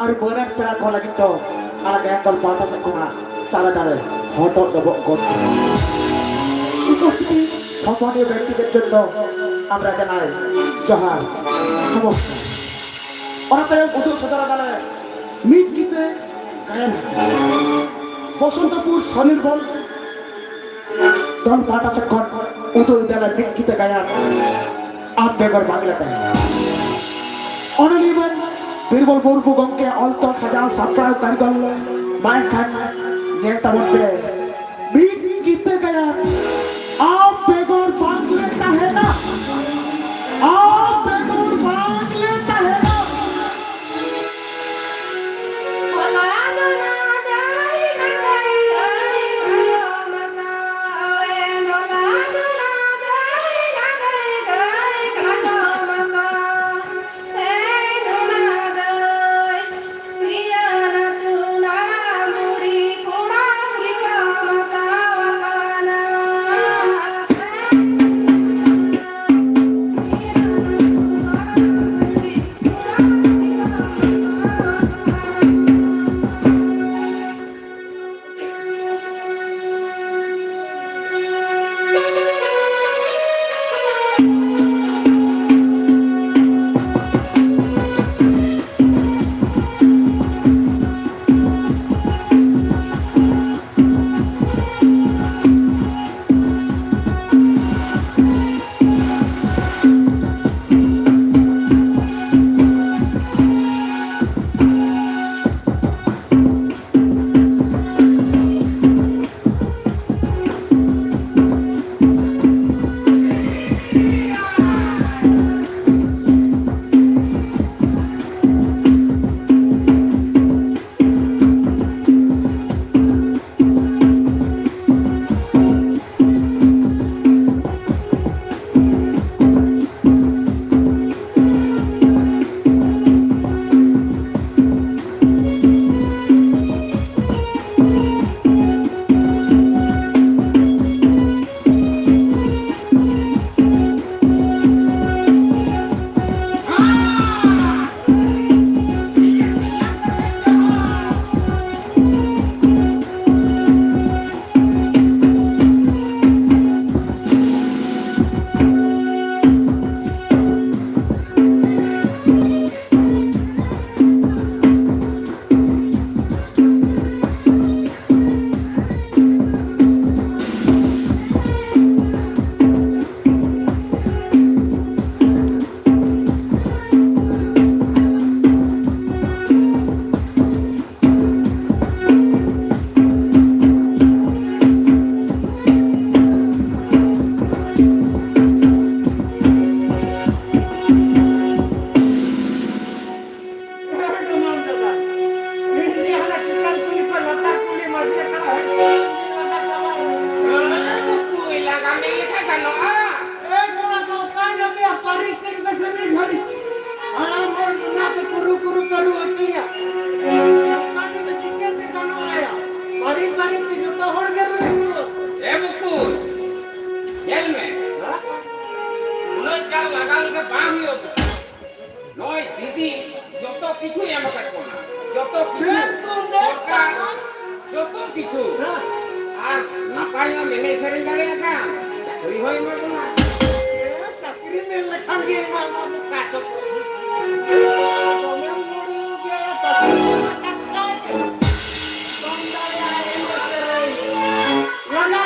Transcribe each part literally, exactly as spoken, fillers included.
ᱟᱨ ᱢᱟᱹᱱᱟᱱ ᱯᱮᱲᱟ ᱠᱚ ᱞᱟᱹᱜᱤᱫ ᱫᱚ ᱟᱞᱮ ᱜᱟᱭᱟᱱ ᱫᱚᱞ ᱯᱟᱦᱴᱟ ᱥᱮᱫ ᱠᱷᱚᱱᱟᱜ ᱪᱟᱞᱟᱣ ᱫᱟᱲᱮ ᱦᱚᱴᱚᱜ ᱰᱚᱵᱚᱜ ᱜᱚᱫ ᱠᱟᱱᱟ᱾ ᱩᱯᱚᱥᱛᱷᱤᱛᱤ ᱥᱚᱢᱢᱟᱱᱤᱭᱚ ᱵᱮᱠᱛᱤ ᱠᱚ ᱡᱚᱛᱚ ᱟᱢᱨᱟ ᱡᱟᱱᱟᱭ ᱡᱚᱦᱟᱨ, ᱱᱚᱢᱚᱥᱠᱟᱨ᱾ ᱚᱱᱟ ᱛᱟᱭᱚᱢ ᱩᱫᱩᱜ ᱥᱚᱫᱚᱨ ᱟᱫᱟᱞᱮ ᱢᱤᱫ ᱠᱤᱛᱟᱹ ᱜᱟᱭᱟᱱ᱾ ᱵᱚᱥᱚᱱᱛᱚᱯᱩᱨ ᱥᱚᱱᱤᱨᱵᱚᱞ ᱫᱚᱞ ᱯᱟᱦᱴᱟ ᱥᱮᱫ ᱠᱷᱚᱱ ᱩᱫᱩᱜ ᱮᱫᱟᱞᱮ ᱢᱤᱫ ᱠᱤᱛᱟᱹ ᱜᱟᱭᱟᱱ, ᱟᱢ ᱵᱮᱜᱚᱨ ᱵᱟᱝ ᱞᱮᱠᱟ᱾ ᱚᱱᱚᱞᱤᱭᱟᱹ ᱢᱮᱱ ᱵᱤᱨᱵᱚᱞ ᱢᱩᱨᱢᱩ ᱜᱚᱢᱠᱮ ᱚᱞ ᱛᱚᱞ ᱥᱟᱡᱟᱣ ᱥᱟᱯᱲᱟᱣ ᱠᱟᱹᱨᱤᱜᱚᱞ᱾ ᱢᱟ ᱮᱱᱠᱷᱟᱱ ᱧᱮᱞ ᱛᱟᱵᱚᱱ ᱯᱮ ᱢᱤᱫ ᱠᱤᱛᱟᱹ ᱜᱟᱭᱟᱱ, ᱟᱢ ᱵᱮᱜᱚᱨ ᱵᱟᱝ ᱞᱮ ᱛᱟᱦᱮᱱᱟ, ᱟᱢ ᱵᱮᱜᱚᱨ ᱵᱟᱝ ᱞᱮ ᱛᱟᱦᱮᱱᱟ᱾ ᱡᱚᱛᱚ ᱠᱤᱪᱷᱩ ᱥᱚᱨᱠᱟᱨ, ᱡᱚᱛᱚ ᱠᱤᱪᱷᱩ᱾ ᱟᱨ ᱱᱟᱯᱟᱭ ᱧᱚᱜ ᱮᱱᱮᱡ ᱥᱮᱨᱮᱧ ᱫᱟᱲᱮᱭᱟᱜ ᱠᱷᱟᱱ ᱪᱟᱹᱠᱨᱤ ᱦᱚᱸᱭ ᱮᱢᱟ ᱵᱚᱱᱟ᱾ ᱪᱟᱹᱠᱨᱤ ᱢᱮᱱ ᱞᱮᱠᱷᱟᱱ ᱜᱮ ᱮᱢᱟ ᱵᱚᱱᱟ᱾ ᱫᱚᱢᱮᱢ ᱱᱚᱲᱤ ᱜᱮᱭᱟ, ᱪᱟᱹᱠᱨᱤ ᱨᱮᱱᱟᱜ ᱠᱟᱛᱷᱟ ᱜᱮ᱾ ᱵᱟᱢ ᱫᱟᱲᱮᱭᱟᱜᱼᱟ ᱮᱱᱮᱡ ᱥᱮᱨᱮᱧ᱾ ᱞᱟᱸᱫᱟ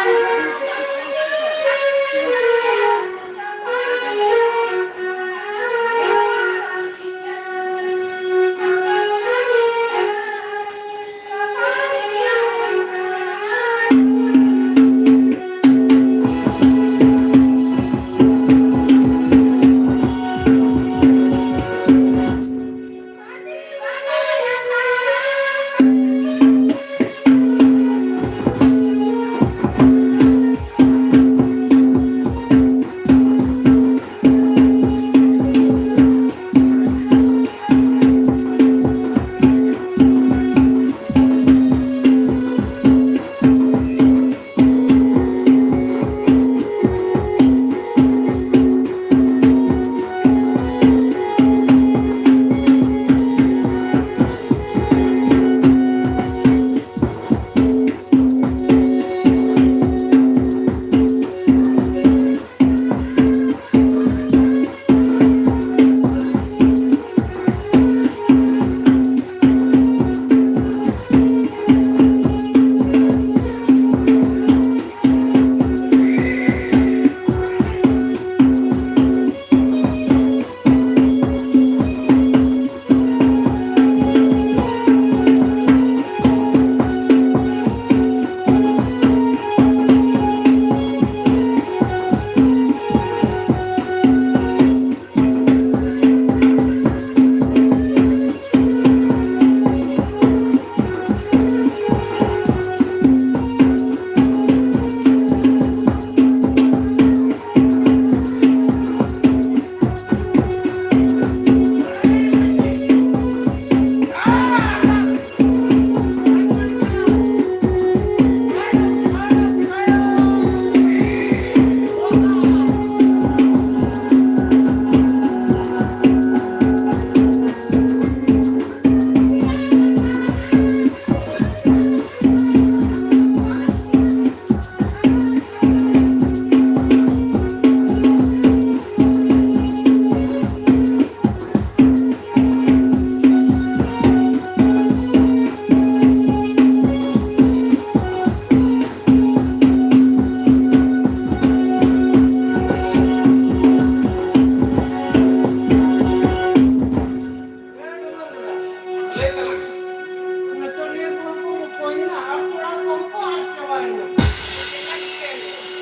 ᱞᱟᱹᱭ ᱛᱟᱞᱟᱝ ᱢᱮ᱾ ᱱᱟᱪᱚᱱᱤᱭᱟᱹ ᱠᱚ ᱠᱚ ᱠᱚᱭᱱᱟ, ᱟᱨ ᱠᱚᱲᱟ ᱠᱚ ᱠᱚ ᱟᱫ ᱪᱟᱵᱟᱭᱮᱱᱟ᱾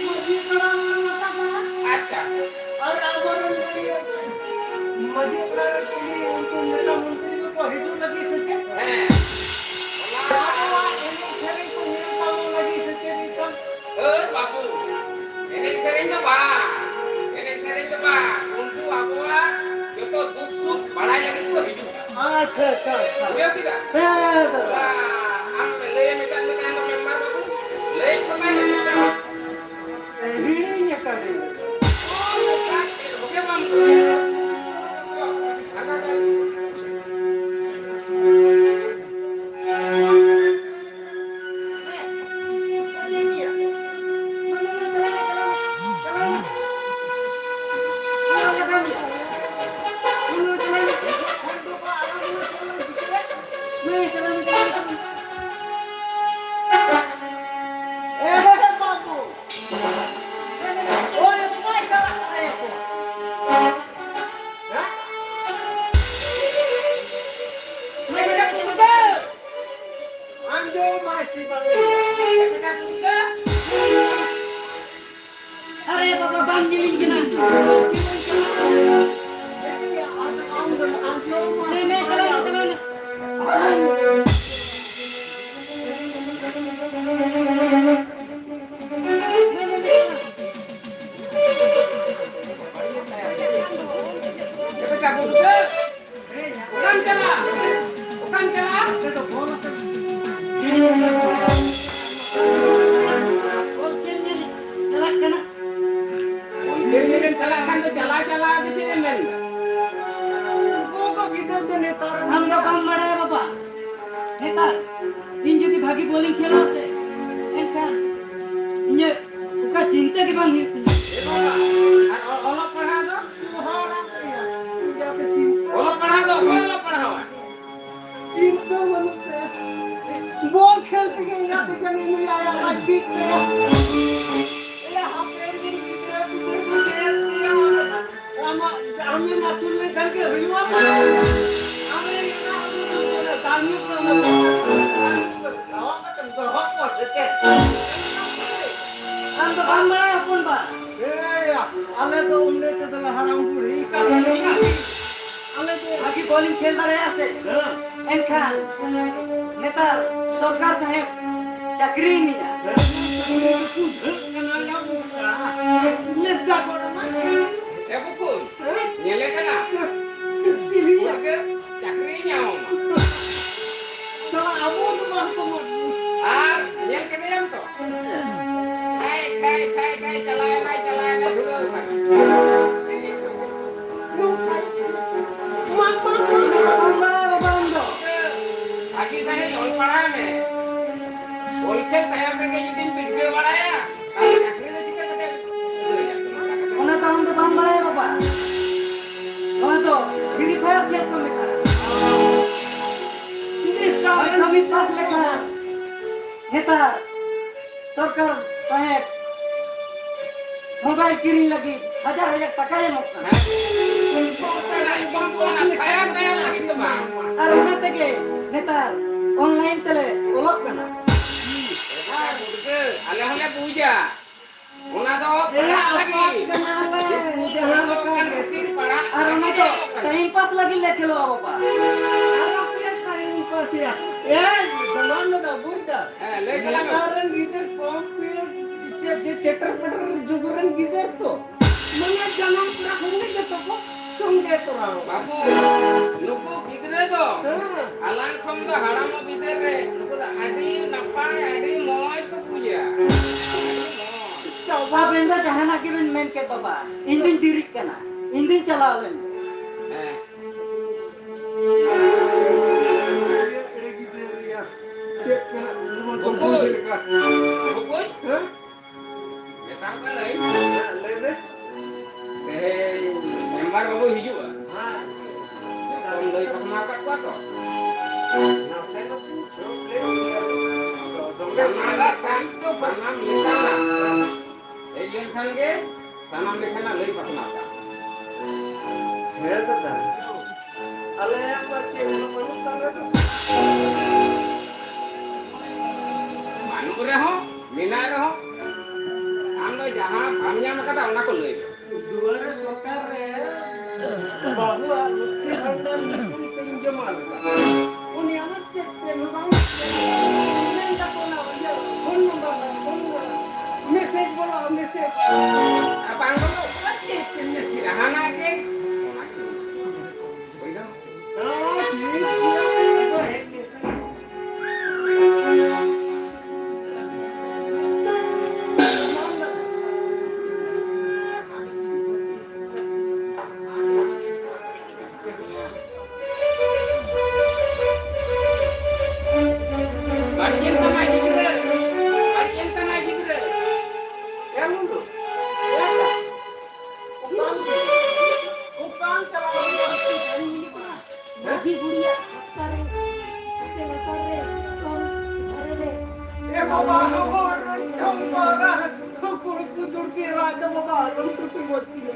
ᱢᱟᱹᱡᱷᱤ ᱯᱟᱲᱟ ᱨᱮᱱᱟᱜ ᱠᱟᱛᱷᱟ ᱠᱟᱱᱟ᱾ ᱟᱪᱪᱷᱟ᱾ ᱟᱨ ᱟᱵᱚᱨᱮᱱ ᱤᱭᱟᱹ ᱢᱟᱹᱡᱷᱤ ᱯᱟᱲᱟ ᱨᱮ ᱪᱤᱞᱤ ᱩᱱᱠᱩ ᱱᱮᱛᱟ ᱢᱚᱱᱛᱨᱤ ᱠᱚᱠᱚ ᱦᱤᱡᱩᱜ ᱞᱟᱹᱜᱤᱫ ᱥᱮ ᱪᱮᱫ? ᱦᱮᱸ᱾ ᱚᱱᱟ ᱟᱵᱚᱣᱟᱜ ᱮᱱᱮᱡ ᱥᱮᱨᱮᱧ ᱠᱚ ᱧᱮᱞ ᱛᱟᱵᱚᱱ ᱞᱟᱹᱜᱤᱫ ᱥᱮ ᱪᱮᱫ ᱱᱤᱛᱚᱜ? ᱦᱟᱹᱨ ᱵᱟᱹᱵᱩ, ᱮᱱᱮᱡ ᱥᱮᱨᱮᱧ ᱫᱚ ᱵᱟᱝ, ᱮᱱᱮᱡ ᱥᱮᱨᱮᱧ ᱫᱚ ᱵᱟᱝ, ᱩᱱᱠᱩ ᱟᱵᱚᱣᱟᱜ ᱡᱚᱛᱚ ᱫᱩᱠ ᱥᱩᱠ ᱵᱟᱲᱟᱭ ᱞᱟᱹᱜᱤᱫ ᱠᱚ ᱦᱤᱡᱩᱜᱼᱟ᱾ ᱟᱪᱪᱷᱟ, ᱟᱪᱪᱷᱟ, ᱟᱪᱪᱷᱟ᱾ ᱵᱩᱡᱷᱟᱹᱣ ᱠᱮᱫᱟ? ᱦᱮᱸ, ᱫᱟᱫᱟ᱾ ᱵᱟ, ᱟᱢ ᱞᱟᱹᱭ ᱢᱮᱛᱟᱜ ᱢᱮ ᱛᱟᱭᱚᱢ ᱫᱚ ᱢᱮᱢᱵᱟᱨ ᱵᱟᱹᱵᱩ, ᱞᱟᱹᱭ ᱠᱚ ᱢᱮ ᱢᱮᱢᱵᱟᱨ ᱵᱟᱹᱵᱩ᱾ ᱦᱤᱲᱤᱧ ᱟᱠᱟᱫᱟᱹᱧ᱾ ᱚ, ᱱᱚᱝᱠᱟ ᱪᱮᱫ ᱦᱚᱸ ᱜᱮ ᱵᱟᱢ ᱵᱩᱡᱷᱟᱹᱣᱟ᱾ ᱦᱟᱱᱟ ᱫᱟᱨᱮ᱾ ᱟᱸᱡᱚᱢ ᱢᱟᱭ ᱥᱮ ᱵᱟᱝ? ᱟᱨᱮ ᱵᱟᱵᱟ, ᱵᱟᱝ ᱧᱮᱞᱤᱧ ᱠᱟᱱᱟ᱾ ᱟᱸᱡᱚᱢ ᱢᱟᱭ ᱞᱟᱹᱭ ᱢᱮ, ᱪᱟᱞᱟᱣ ᱮᱱᱟ, ᱪᱟᱞᱟᱣ ᱮᱱᱟ᱾ ᱚᱠᱟᱢ ᱪᱟᱞᱟᱜᱼᱟ? ᱚᱠᱟᱢ ᱪᱟᱞᱟᱜᱼᱟ? ᱵᱚᱞ ᱠᱷᱮᱞ ᱧᱮᱞ ᱪᱟᱞᱟᱜ ᱠᱟᱱᱟ᱾ ᱵᱚᱞ ᱠᱷᱮᱞ ᱧᱮᱞᱮᱢ ᱪᱟᱞᱟᱜ ᱠᱷᱟᱱ ᱫᱚ ᱪᱟᱞᱟᱣ ᱪᱟᱞᱟᱣ ᱫᱚ ᱪᱮᱫ ᱮᱢ ᱢᱮᱱᱫᱟ? ᱩᱱᱠᱩ ᱠᱚ ᱜᱤᱫᱟᱹᱨ ᱫᱚ ᱱᱮᱛᱟᱨ ᱟᱢ ᱫᱚ ᱵᱟᱢ ᱵᱟᱲᱟᱭᱟ ᱵᱟᱵᱟ᱾ ᱱᱮᱛᱟᱨ ᱤᱧ ᱡᱩᱫᱤ ᱵᱷᱟᱹᱜᱤ ᱵᱚᱞᱤᱧ ᱠᱷᱮᱞᱟ ᱥᱮ, ᱮᱱᱠᱷᱟᱱ ᱤᱧᱟᱹᱜ ᱚᱠᱟ ᱪᱤᱱᱛᱟᱹ ᱜᱮ ᱵᱟᱝ ᱦᱩᱭᱩᱜ ᱛᱤᱧᱟ᱾ ᱮ ᱵᱟᱵᱟ, ᱟᱨ ᱚ-, ᱚᱞᱚᱜ ᱯᱟᱲᱦᱟᱣ ᱫᱚ? ᱚᱞᱚᱜ ᱯᱟᱲᱦᱟᱣ ᱫᱚ ᱚᱠᱚᱭ ᱚᱞᱚᱜ ᱯᱟᱲᱦᱟᱣᱟ? ᱪᱤᱱᱛᱟᱹ ᱵᱟᱹᱱᱩᱜ ᱛᱟᱭᱟ᱾ ᱵᱚᱞ ᱠᱷᱮᱞ ᱛᱮᱜᱮ ᱮᱸᱜᱟᱛ ᱫᱚ ᱡᱟᱹᱱᱤᱡ ᱱᱩᱭ ᱟᱭᱟᱜ ᱞᱟᱡ ᱵᱤᱜ ᱛᱟᱭᱟ᱾ ᱮᱭᱟ, ᱦᱟᱯᱮᱱ ᱫᱤᱱ ᱜᱤᱫᱽᱨᱟᱹ ᱯᱤᱫᱽᱨᱟᱹ ᱠᱚ ᱧᱮᱞ ᱯᱮᱭᱟ᱾ ᱟᱢᱟᱜ, ᱟᱢᱮᱢ ᱟᱹᱥᱩᱞ ᱞᱮᱱᱠᱷᱟᱱ ᱜᱮ ᱦᱩᱭᱩᱜᱼᱟ᱾ ᱟᱢᱨᱮᱱ ᱚᱱᱟ ᱟᱢ ᱫᱚ ᱵᱟᱢ ᱵᱟᱲᱟᱭᱟ ᱦᱚᱯᱚᱱ ᱵᱟ? ᱮᱭᱟ, ᱟᱞᱮ ᱫᱚ ᱩᱢᱞᱮ ᱛᱮᱫᱚ ᱞᱮ ᱦᱟᱲᱟᱢ ᱵᱩᱲᱦᱤ ᱠᱟᱱ ᱜᱮᱭᱟ᱾ ᱟᱞᱮ ᱫᱚ ᱵᱷᱟᱹᱜᱤ ᱵᱚᱞᱤᱧ ᱠᱷᱮᱞ ᱫᱟᱲᱮᱭᱟᱜᱼᱟ ᱥᱮ? ᱦᱮᱸ᱾ ᱮᱱᱠᱷᱟᱱ ᱱᱮᱛᱟᱨ ᱥᱚᱨᱠᱟᱨ ᱥᱟᱦᱮᱵᱽ ᱪᱟᱹᱠᱨᱤ ᱤᱢᱟᱹᱧᱟ᱾ ᱞᱮᱵᱫᱟ ᱜᱚᱲ ᱢᱟ᱾ ᱮ ᱵᱚᱠᱩᱞ, ᱦᱮᱸ? ᱧᱮᱞᱮ ᱠᱟᱱᱟ? ᱪᱤᱞᱤᱭᱟ? ᱪᱟᱹᱠᱨᱤ ᱧᱟᱢ ᱟᱢᱟ᱾ ᱥᱟᱞᱟ ᱟᱵᱚ ᱫᱚ ᱵᱟᱝ ᱠᱚ ᱢᱚᱡᱽ᱾ ᱟᱨ ᱧᱮᱞ ᱠᱮᱫᱮᱭᱟᱢ ᱛᱚ? ᱠᱷᱟᱭ, ᱠᱷᱟᱭ, ᱠᱷᱟᱭ, ᱠᱷᱟᱭ, ᱪᱟᱞᱟᱣ ᱮᱱᱟᱭ, ᱪᱟᱞᱟᱣ ᱮᱱᱟᱭ, ᱫᱷᱩᱨᱟᱹᱣ ᱮᱱᱟᱭ᱾ ᱱᱚᱝᱠᱟ᱾ ᱢᱟ, ᱢᱟ, ᱢᱟ᱾ ᱵᱟᱢ ᱵᱟᱲᱟᱭᱟ ᱵᱟᱵᱟ ᱟᱢ ᱫᱚ᱾ ᱵᱷᱟᱹᱜᱤ ᱥᱟᱺᱦᱤᱡ ᱚᱞ ᱯᱟᱲᱦᱟᱣ ᱢᱮ᱾ ᱚᱞ ᱠᱷᱮᱞ ᱛᱟᱭᱚᱢ ᱨᱮᱜᱮ ᱡᱩᱫᱤᱢ ᱵᱤᱰᱜᱟᱹ ᱵᱟᱲᱟᱭᱟ, ᱛᱟᱦᱞᱮ ᱪᱟᱹᱠᱨᱤ ᱫᱚ ᱪᱤᱠᱟᱹ ᱠᱟᱛᱮᱢ ᱫᱟᱲᱮᱭᱟᱜᱼᱟ? ᱚᱱᱟ ᱫᱚ ᱟᱢ ᱫᱚ ᱵᱟᱢ ᱵᱟᱲᱟᱭᱟ ᱵᱟᱵᱟ᱾ ᱱᱚᱣᱟ ᱫᱚ Free Fire ᱠᱷᱮᱞ ᱠᱚ ᱢᱮᱛᱟᱜᱼᱟ᱾ ᱢᱟᱫᱽᱫᱷᱚᱢᱤᱠ ᱯᱟᱥ ᱞᱮᱠᱷᱟᱱ ᱱᱮᱛᱟᱨ ᱥᱚᱨᱠᱟᱨ ᱥᱟᱦᱮᱵᱽ ᱢᱳᱵᱟᱭᱤᱞ ᱠᱤᱨᱤᱧ ᱞᱟᱹᱜᱤᱫ ᱦᱟᱡᱟᱨ ᱦᱟᱡᱟᱨ ᱴᱟᱠᱟᱭ ᱮᱢᱚᱜ ᱠᱟᱱᱟ᱾ ᱟᱨ ᱚᱱᱟ ᱛᱮᱜᱮ ᱱᱮᱛᱟᱨ online ᱛᱮᱞᱮ ᱚᱞᱚᱜ ᱠᱟᱱᱟ᱾ ᱟᱞᱮ ᱦᱚᱸᱞᱮ ᱵᱩᱡᱟ᱾ ᱚᱱᱟ ᱫᱚ ᱮ, ᱯᱟᱲᱦᱟᱜ ᱞᱟᱹᱜᱤᱫ᱾ ᱟᱯᱟᱛ ᱠᱟᱱᱟᱞᱮ, ᱡᱟᱦᱟᱸ ᱞᱮᱠᱟ ᱠᱷᱟᱹᱛᱤᱨ ᱯᱟᱲᱦᱟᱜ ᱟᱨ ᱚᱱᱟ ᱫᱚ ᱞᱟᱹᱜᱤᱫ᱾ Time pass ᱞᱟᱹᱜᱤᱫ ᱞᱮ ᱠᱷᱮᱞᱳᱜᱼᱟ, ᱵᱟᱵᱟ᱾ ᱟᱨ ᱟᱯᱮ time pass ᱭᱟ᱾ ᱮ, ᱫᱚᱞᱟᱱ ᱫᱚ ᱵᱩᱡᱽ ᱫᱟ᱾ ᱦᱮᱸ, ᱞᱟᱹᱭ ᱛᱟᱞᱟᱝ ᱢᱮ᱾ ᱱᱮᱛᱟᱨ ᱨᱮᱱ ᱜᱤᱫᱟᱹᱨ ᱠᱚᱢ ᱯᱤᱭᱳᱨ ᱪᱮ-, ᱪᱮ-, ᱪᱮᱴᱟᱨ ᱯᱮᱴᱟᱨ ᱡᱩᱜᱽ ᱨᱮᱱ ᱜᱤᱫᱟᱹᱨ ᱛᱚ᱾ ᱢᱟᱱᱮ ᱡᱟᱱᱟᱢ ᱛᱚᱨᱟ ᱠᱷᱚᱱ ᱜᱮ ᱡᱚᱛᱚ ᱠᱚ ᱥᱚᱸᱜᱮ ᱛᱚᱨᱟ᱾ ᱵᱟᱹᱵᱩ, ᱱᱩᱠᱩ ᱜᱤᱫᱽᱨᱟᱹ ᱫᱚ ᱦᱮᱸ᱾ ᱟᱞᱟᱝ ᱠᱷᱚᱱ ᱫᱚ ᱦᱟᱲᱟᱢᱚᱜ ᱵᱤᱫᱟᱹᱞ ᱨᱮ ᱱᱩᱠᱩ ᱫᱚ ᱟᱹᱰᱤ ᱱᱟᱯᱟᱭ, ᱟᱹᱰᱤ ᱢᱚᱡᱽ ᱠᱚ ᱵᱩᱡᱟ᱾ ᱟᱹᱰᱤ ᱢᱚᱡᱽ᱾ ᱟᱵᱮᱱ ᱫᱚ ᱡᱟᱦᱟᱱᱟᱜ ᱜᱮᱵᱮᱱ ᱢᱮᱱ ᱠᱮᱫ ᱵᱟᱵᱟ, ᱤᱧ ᱫᱩᱧ ᱫᱤᱨᱤᱜ ᱠᱟᱱᱟ, ᱤᱧ ᱫᱩᱧ ᱪᱟᱞᱟᱣ ᱞᱮᱱ᱾ ᱦᱮᱸ᱾ ᱪᱮᱫ ᱠᱟᱱᱟ? ᱵᱚᱠᱚᱧ᱾ ᱵᱚᱠᱚᱧ᱾ ᱦᱮᱸ? ᱢᱮᱛᱟᱢ ᱠᱟᱹᱱᱟᱹᱧ᱾ ᱦᱮᱸ, ᱞᱟᱹᱭ ᱢᱮ᱾ ᱛᱮᱦᱮᱧ ᱢᱮᱢᱵᱟᱨ ᱵᱟᱹᱵᱩᱭ ᱦᱤᱡᱩᱜᱼᱟ᱾ ᱦᱮᱸ᱾ ᱡᱚᱛᱚᱢ ᱞᱟᱹᱭ ᱯᱟᱥᱱᱟᱣ ᱟᱠᱟᱫ ᱠᱚᱣᱟ ᱛᱚ? ᱱᱟᱥᱮ ᱱᱟᱥᱮ ᱪᱷᱚᱯ ᱞᱟᱹᱭ ᱢᱮ᱾ ᱫᱚᱢᱮ ᱥᱟᱱᱟᱢᱟᱜ ᱥᱟᱱ-, ᱥᱟᱱᱟᱢ ᱞᱮᱠᱟᱱᱟᱜ ᱦᱮᱡ ᱞᱮᱱᱠᱷᱟᱱ ᱜᱮ ᱥᱟᱱᱟᱢ ᱞᱮᱠᱟᱱᱟᱜ ᱞᱟᱹᱭ ᱯᱟᱥᱱᱟᱣ ᱠᱟᱜ᱾ ᱦᱮᱸ ᱫᱟᱫᱟ, ᱟᱞᱮᱭᱟᱜ ᱢᱟ ᱪᱮᱫ ᱦᱚᱸ ᱵᱟᱹᱱᱩᱜ ᱛᱟᱞᱮ ᱫᱚ᱾ ᱡᱟᱦᱟᱸ ᱵᱟᱢ ᱧᱟᱢ ᱟᱠᱟᱫᱟ, ᱚᱱᱟ ᱠᱚ ᱞᱟᱹᱭ ᱢᱮ᱾ ᱫᱩᱣᱟᱨᱮ ᱥᱚᱨᱠᱟᱨ ᱨᱮ ᱵᱟᱹᱦᱩᱣᱟᱜ ᱞᱚᱠᱠᱷᱤ ᱵᱷᱟᱱᱰᱟᱨ ᱧᱩᱛᱩᱢ ᱛᱮᱧ ᱡᱚᱢᱟ ᱞᱮᱫᱟ᱾ ᱩᱱᱤ ᱟᱢᱟᱜ ᱪᱮᱫ ᱛᱮ ᱦᱚᱸ ᱵᱟᱝ ᱢᱮᱱ ᱛᱟᱠᱚ ᱚᱱᱟ ᱤᱭᱟᱹ ᱯᱷᱳᱱ ᱱᱟᱢᱵᱟᱨ ᱨᱮ ᱯᱷᱳᱱ ᱢᱮᱥᱮᱡᱽ ᱵᱚᱞᱚᱜᱼᱟ, ᱢᱮᱥᱮᱡᱽ᱾ ᱟᱨ ᱵᱟᱝ ᱵᱚᱞᱚᱜ ᱠᱟᱱᱟ, ᱪᱮᱫ ᱛᱮ ᱢᱮᱥᱮᱡᱽ? ᱦᱟᱱᱟ ᱜᱮ, ᱚᱱᱟ ᱜᱮ᱾ ᱦᱳᱭ ᱫᱚ᱾ ᱦᱮᱸ, ᱴᱷᱤᱠ ᱜᱮᱭᱟ, ᱦᱮᱡ ᱞᱮᱱᱠᱷᱟᱱ᱾ ᱵᱟᱹᱲᱤᱡ ᱮᱱ ᱛᱟᱢᱟᱭ ᱜᱤᱫᱽᱨᱟᱹ, ᱵᱟᱹᱲᱤᱡ ᱮᱱ ᱛᱟᱢᱟᱭ ᱜᱤᱫᱽᱨᱟᱹ᱾ ᱮ ᱢᱩᱱᱰᱩ, ᱮ ᱚᱠᱟᱢ ᱪᱟᱞᱟᱣ ᱞᱮᱱᱟ? ᱢᱟᱹᱡᱷᱤ ᱵᱩᱲᱦᱤᱭᱟᱜ ᱪᱷᱟᱴᱠᱟ ᱨᱮ, ᱥᱟᱛᱮ ᱞᱟᱛᱟᱨ ᱨᱮ, ᱮᱛᱚᱢ ᱫᱷᱟᱨᱮ ᱨᱮ᱾ ᱮ ᱵᱟᱵᱟ, ᱦᱚᱲ ᱴᱷᱚᱝ ᱢᱟᱨᱟ, ᱴᱷᱩᱠᱩᱨ ᱠᱩᱫᱩᱨ ᱜᱮ ᱨᱟᱡᱟ ᱵᱟᱵᱟ, ᱟᱞᱚᱢ ᱴᱩᱴᱤ ᱜᱚᱫ ᱠᱤᱧᱟ᱾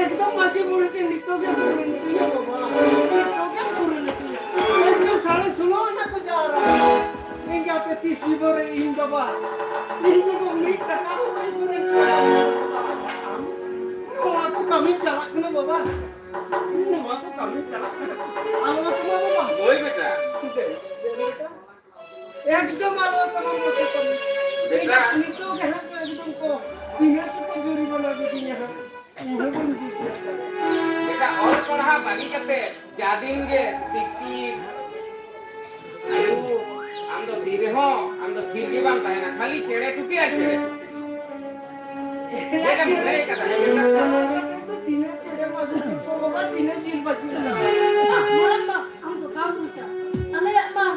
ᱮᱠᱫᱚᱢ ᱢᱟᱹᱡᱷᱤ ᱵᱩᱲᱦᱤ ᱴᱷᱮᱱ ᱱᱤᱛᱚᱜ ᱜᱮ ᱯᱩᱨᱟᱹᱱ ᱦᱚᱪᱚᱭᱟ ᱵᱟᱵᱟ, ᱱᱤᱛᱚᱜ ᱜᱮ ᱯᱩᱨᱟᱹᱱ ᱦᱚᱪᱚᱭᱟ᱾ ᱮᱠᱫᱚᱢ ᱥᱟᱲᱮ ᱥᱳᱞᱳ ᱟᱱᱟ ᱠᱚ ᱡᱟᱣᱨᱟ᱾ ᱮᱸᱜᱟᱛᱮ ᱛᱤᱥ ᱡᱤᱵᱚᱱ ᱨᱮ ᱤᱧ ᱵᱟᱵᱟ, ᱤᱧ ᱵᱟᱵᱟ ᱢᱤᱫ ᱴᱟᱠᱟ ᱦᱚᱸ ᱵᱟᱹᱧ ᱯᱩᱨᱟᱹᱱ ᱦᱚᱪᱚᱭᱟ᱾ ᱟᱢ ᱱᱚᱣᱟ ᱠᱚ ᱠᱟᱹᱢᱤ ᱪᱟᱞᱟᱜ ᱠᱟᱱᱟ ᱵᱟᱵᱟ᱾ ᱱᱚᱣᱟ ᱠᱚ ᱠᱟᱹᱢᱤ ᱪᱟᱞᱟᱜ ᱠᱟᱱᱟ᱾ ᱟᱞᱚ ᱛᱟᱢᱟ ᱵᱟᱵᱟ᱾ ᱦᱳᱭ ᱵᱮᱴᱟ᱾ ᱫᱮ, ᱫᱮ ᱵᱮᱴᱟ᱾ ᱮᱠᱫᱚᱢ ᱟᱞᱚ ᱛᱟᱢᱟ ᱵᱟᱵᱟ ᱠᱟᱹᱢᱤ᱾ ᱵᱮᱴᱟ᱾ ᱱᱤᱛᱚᱜ ᱜᱮ ᱦᱟᱸᱜ ᱮᱠᱫᱚᱢ ᱠᱚ ᱛᱤᱱᱟᱹᱜ ᱪᱚ ᱠᱚ ᱡᱩᱨᱤᱢᱟᱱᱟ ᱠᱤᱫᱤᱧᱟ ᱦᱟᱸᱜ᱾ ᱤᱧ ᱦᱚᱸ ᱵᱟᱹᱧ ᱵᱩᱡᱽ ᱫᱟᱲᱮᱭᱟᱜ ᱠᱟᱱᱟ᱾ ᱵᱮᱴᱟ, ᱚᱞ ᱯᱟᱲᱦᱟᱣ ᱵᱟᱹᱜᱤ ᱠᱟᱛᱮ ᱡᱟ ᱫᱤᱱ ᱜᱮ ᱛᱤᱠᱤ ᱟᱭᱳ, ᱟᱢ ᱫᱚ ᱛᱤ ᱨᱮᱦᱚᱸ, ᱟᱢ ᱫᱚ ᱛᱷᱤᱨ ᱜᱮ ᱵᱟᱢ ᱛᱟᱦᱮᱱᱟ, ᱠᱷᱟᱹᱞᱤ ᱪᱮᱬᱮ ᱴᱩᱴᱤ ᱟᱨ ᱪᱮᱬᱮ ᱴᱩᱴᱤ᱾ ᱪᱮᱫ ᱮᱢ ᱢᱚᱱᱮ ᱠᱟᱫᱟ? ᱦᱮᱸ, ᱵᱮᱴᱟ? ᱛᱤᱱᱟᱹᱜ ᱪᱮᱬᱮ ᱢᱟᱹᱜᱩᱨ ᱠᱚ ᱵᱟᱵᱟ, ᱛᱤᱱᱟᱹᱜ ᱡᱤᱞ ᱵᱟᱹᱪᱩᱜ ᱠᱟᱫᱟ᱾ ᱟᱦ, ᱢᱟᱨᱟᱝ ᱵᱟ, ᱟᱢ ᱫᱚ ᱵᱟᱢ ᱵᱩᱡᱟ᱾ ᱟᱞᱮᱭᱟᱜ ᱢᱟ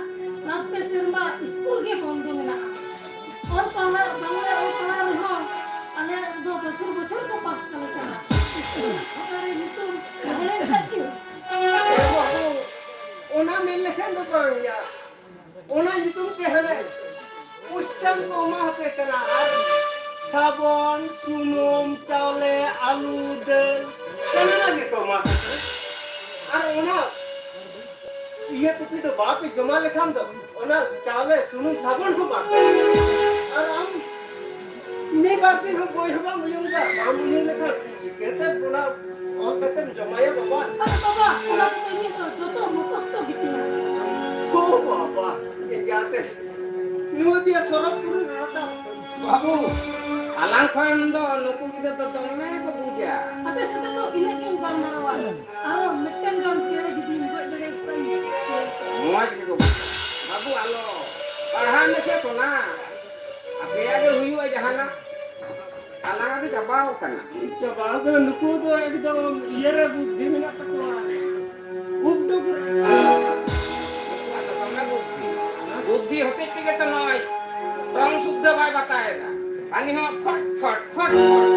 ᱵᱟᱨ ᱯᱮ ᱥᱮᱨᱢᱟ ᱥᱠᱩᱞ ᱜᱮ ᱵᱚᱱᱫᱚ ᱢᱮᱱᱟᱜᱼᱟ᱾ ᱚᱞ ᱯᱟᱲᱦᱟᱣ ᱵᱟᱝᱞᱮ ᱚᱞ ᱯᱟᱲᱦᱟᱣ ᱨᱮᱦᱚᱸ ᱟᱞᱮ ᱫᱚ ᱵᱚᱪᱷᱚᱨ ᱵᱚᱪᱷᱚᱨ ᱠᱚ ᱯᱟᱥ ᱠᱟᱞᱮ ᱠᱟᱱᱟ᱾ ᱥᱠᱩᱞ ᱨᱮᱱᱟᱜ ᱠᱷᱟᱛᱟ ᱨᱮ ᱧᱩᱛᱩᱢ ᱛᱟᱦᱮᱸ ᱞᱮᱱ ᱠᱷᱟᱡ ᱜᱮ᱾ ᱮ ᱵᱟᱹᱵᱩ, ᱚᱱᱟ ᱢᱮᱱ ᱞᱮᱠᱷᱟᱱ ᱫᱚ ᱵᱟᱝ ᱜᱮᱭᱟ᱾ ᱚᱱᱟ ᱧᱩᱛᱩᱢ ᱛᱮ ᱦᱟᱱᱮ ᱯᱩᱥᱴᱟᱝ ᱠᱚ ᱮᱢᱟ ᱦᱟᱯᱮ ᱠᱟᱱᱟ᱾ ᱟᱨ ᱥᱟᱵᱚᱱ, ᱥᱩᱱᱩᱢ, ᱪᱟᱣᱞᱮ, ᱟᱹᱞᱩ, ᱫᱟᱹᱞ, ᱥᱟᱱᱟᱢᱟᱜ ᱜᱮᱠᱚ ᱮᱢᱟ ᱦᱟᱯᱮ ᱠᱟᱱᱟ᱾ ᱟᱨ ᱚᱱᱟ ᱤᱭᱟᱹ ᱠᱚᱯᱤ ᱫᱚ ᱵᱟᱯᱮ ᱡᱚᱢᱟ ᱞᱮᱠᱷᱟᱱ ᱫᱚ ᱚᱱᱟ ᱪᱟᱣᱞᱮ, ᱥᱩᱱᱩᱢ, ᱥᱟᱵᱚᱱ ᱦᱚᱸ ᱵᱟᱝ᱾ ᱟᱨ ᱟᱢ ᱢᱤᱫ ᱵᱟᱨ ᱫᱤᱱ ᱦᱚᱸ ᱵᱳᱭ ᱦᱚᱸ ᱵᱟᱢ ᱩᱭᱩᱝ ᱮᱫᱟ, ᱵᱟᱢ ᱩᱭᱩᱝ ᱞᱮᱠᱷᱟᱱ ᱪᱤᱠᱟᱹᱛᱮ ᱚᱱᱟ ᱚᱞ ᱠᱟᱛᱮᱢ ᱡᱚᱢᱟᱭᱟ ᱵᱟᱵᱟ? ᱟᱨᱮ ᱵᱟᱵᱟ, ᱚᱱᱟ ᱠᱚᱫᱚ ᱤᱧᱟᱹᱜ ᱫᱚ ᱡᱚᱛᱚ ᱢᱩᱠᱷᱚᱥᱛᱚ ᱜᱮᱛᱤᱧᱟ᱾ ᱳ ᱵᱟᱵᱟ, ᱮᱸᱜᱟᱛᱮ ᱱᱩᱭ ᱫᱤᱭᱟ ᱥᱚᱨᱚᱜᱽᱯᱩᱨᱤ ᱨᱟᱠᱟᱵ᱾ ᱵᱟᱹᱵᱩ, ᱟᱞᱟᱝ ᱠᱷᱚᱱ ᱫᱚ ᱱᱩᱠᱩ ᱜᱤᱫᱽᱨᱟᱹ ᱫᱚ ᱫᱚᱢᱮ ᱠᱚ ᱵᱩᱡᱟ᱾ ᱟᱯᱮ ᱥᱟᱛᱮ ᱫᱚ ᱤᱱᱟᱹᱜ ᱜᱤᱧ ᱜᱟᱞᱢᱟᱨᱟᱣᱟ᱾ ᱟᱨᱚ ᱢᱤᱫᱴᱮᱱ ᱜᱟᱱ ᱪᱮᱬᱮ ᱡᱩᱫᱤᱢ ᱜᱚᱡ ᱫᱟᱲᱮᱭᱟᱠᱚ ᱠᱷᱟᱱ᱾ ᱢᱚᱡᱽ ᱜᱮᱠᱚ ᱵᱩᱡᱟ᱾ ᱵᱟᱹᱵᱩ, ᱟᱞᱚ ᱯᱟᱲᱦᱟᱣ ᱢᱮᱥᱮ ᱥᱚᱱᱟ᱾ ᱟᱯᱮᱭᱟᱜ ᱜᱮ ᱦᱩᱭᱩᱜᱼᱟ ᱡᱟᱦᱟᱱᱟᱜ᱾ ᱟᱞᱟᱝᱟᱜ ᱫᱚ ᱪᱟᱵᱟᱣ ᱠᱟᱱᱟ᱾ ᱪᱟᱵᱟᱣ ᱠᱟᱱᱟ᱾ ᱱᱩᱠᱩ ᱫᱚ ᱮᱠᱫᱚᱢ ᱤᱭᱟᱹ ᱨᱮ ᱵᱩᱫᱽᱫᱷᱤ ᱢᱮᱱᱟᱜ ᱛᱟᱠᱚᱣᱟ᱾ ᱩᱵ ᱫᱚ ᱯᱩᱨᱟᱹ ᱱᱩᱠᱩᱣᱟᱜ ᱫᱚ ᱫᱚᱢᱮ ᱵᱩᱫᱽᱫᱷᱤ᱾ ᱵᱩᱫᱽᱫᱷᱤ ᱦᱚᱛᱮᱡ ᱛᱮᱜᱮ ᱛᱚ ᱱᱚᱜᱼᱚᱭ ᱨᱚᱝ ᱥᱩᱫᱽᱫᱷᱟᱹ ᱵᱟᱭ ᱵᱟᱛᱟᱣᱮᱫᱟ᱾ ᱦᱟᱹᱱᱤ ᱦᱚᱸ ᱯᱷᱚᱴ, ᱯᱷᱚᱴ, ᱯᱷᱚᱴ, ᱯᱷᱚᱴ᱾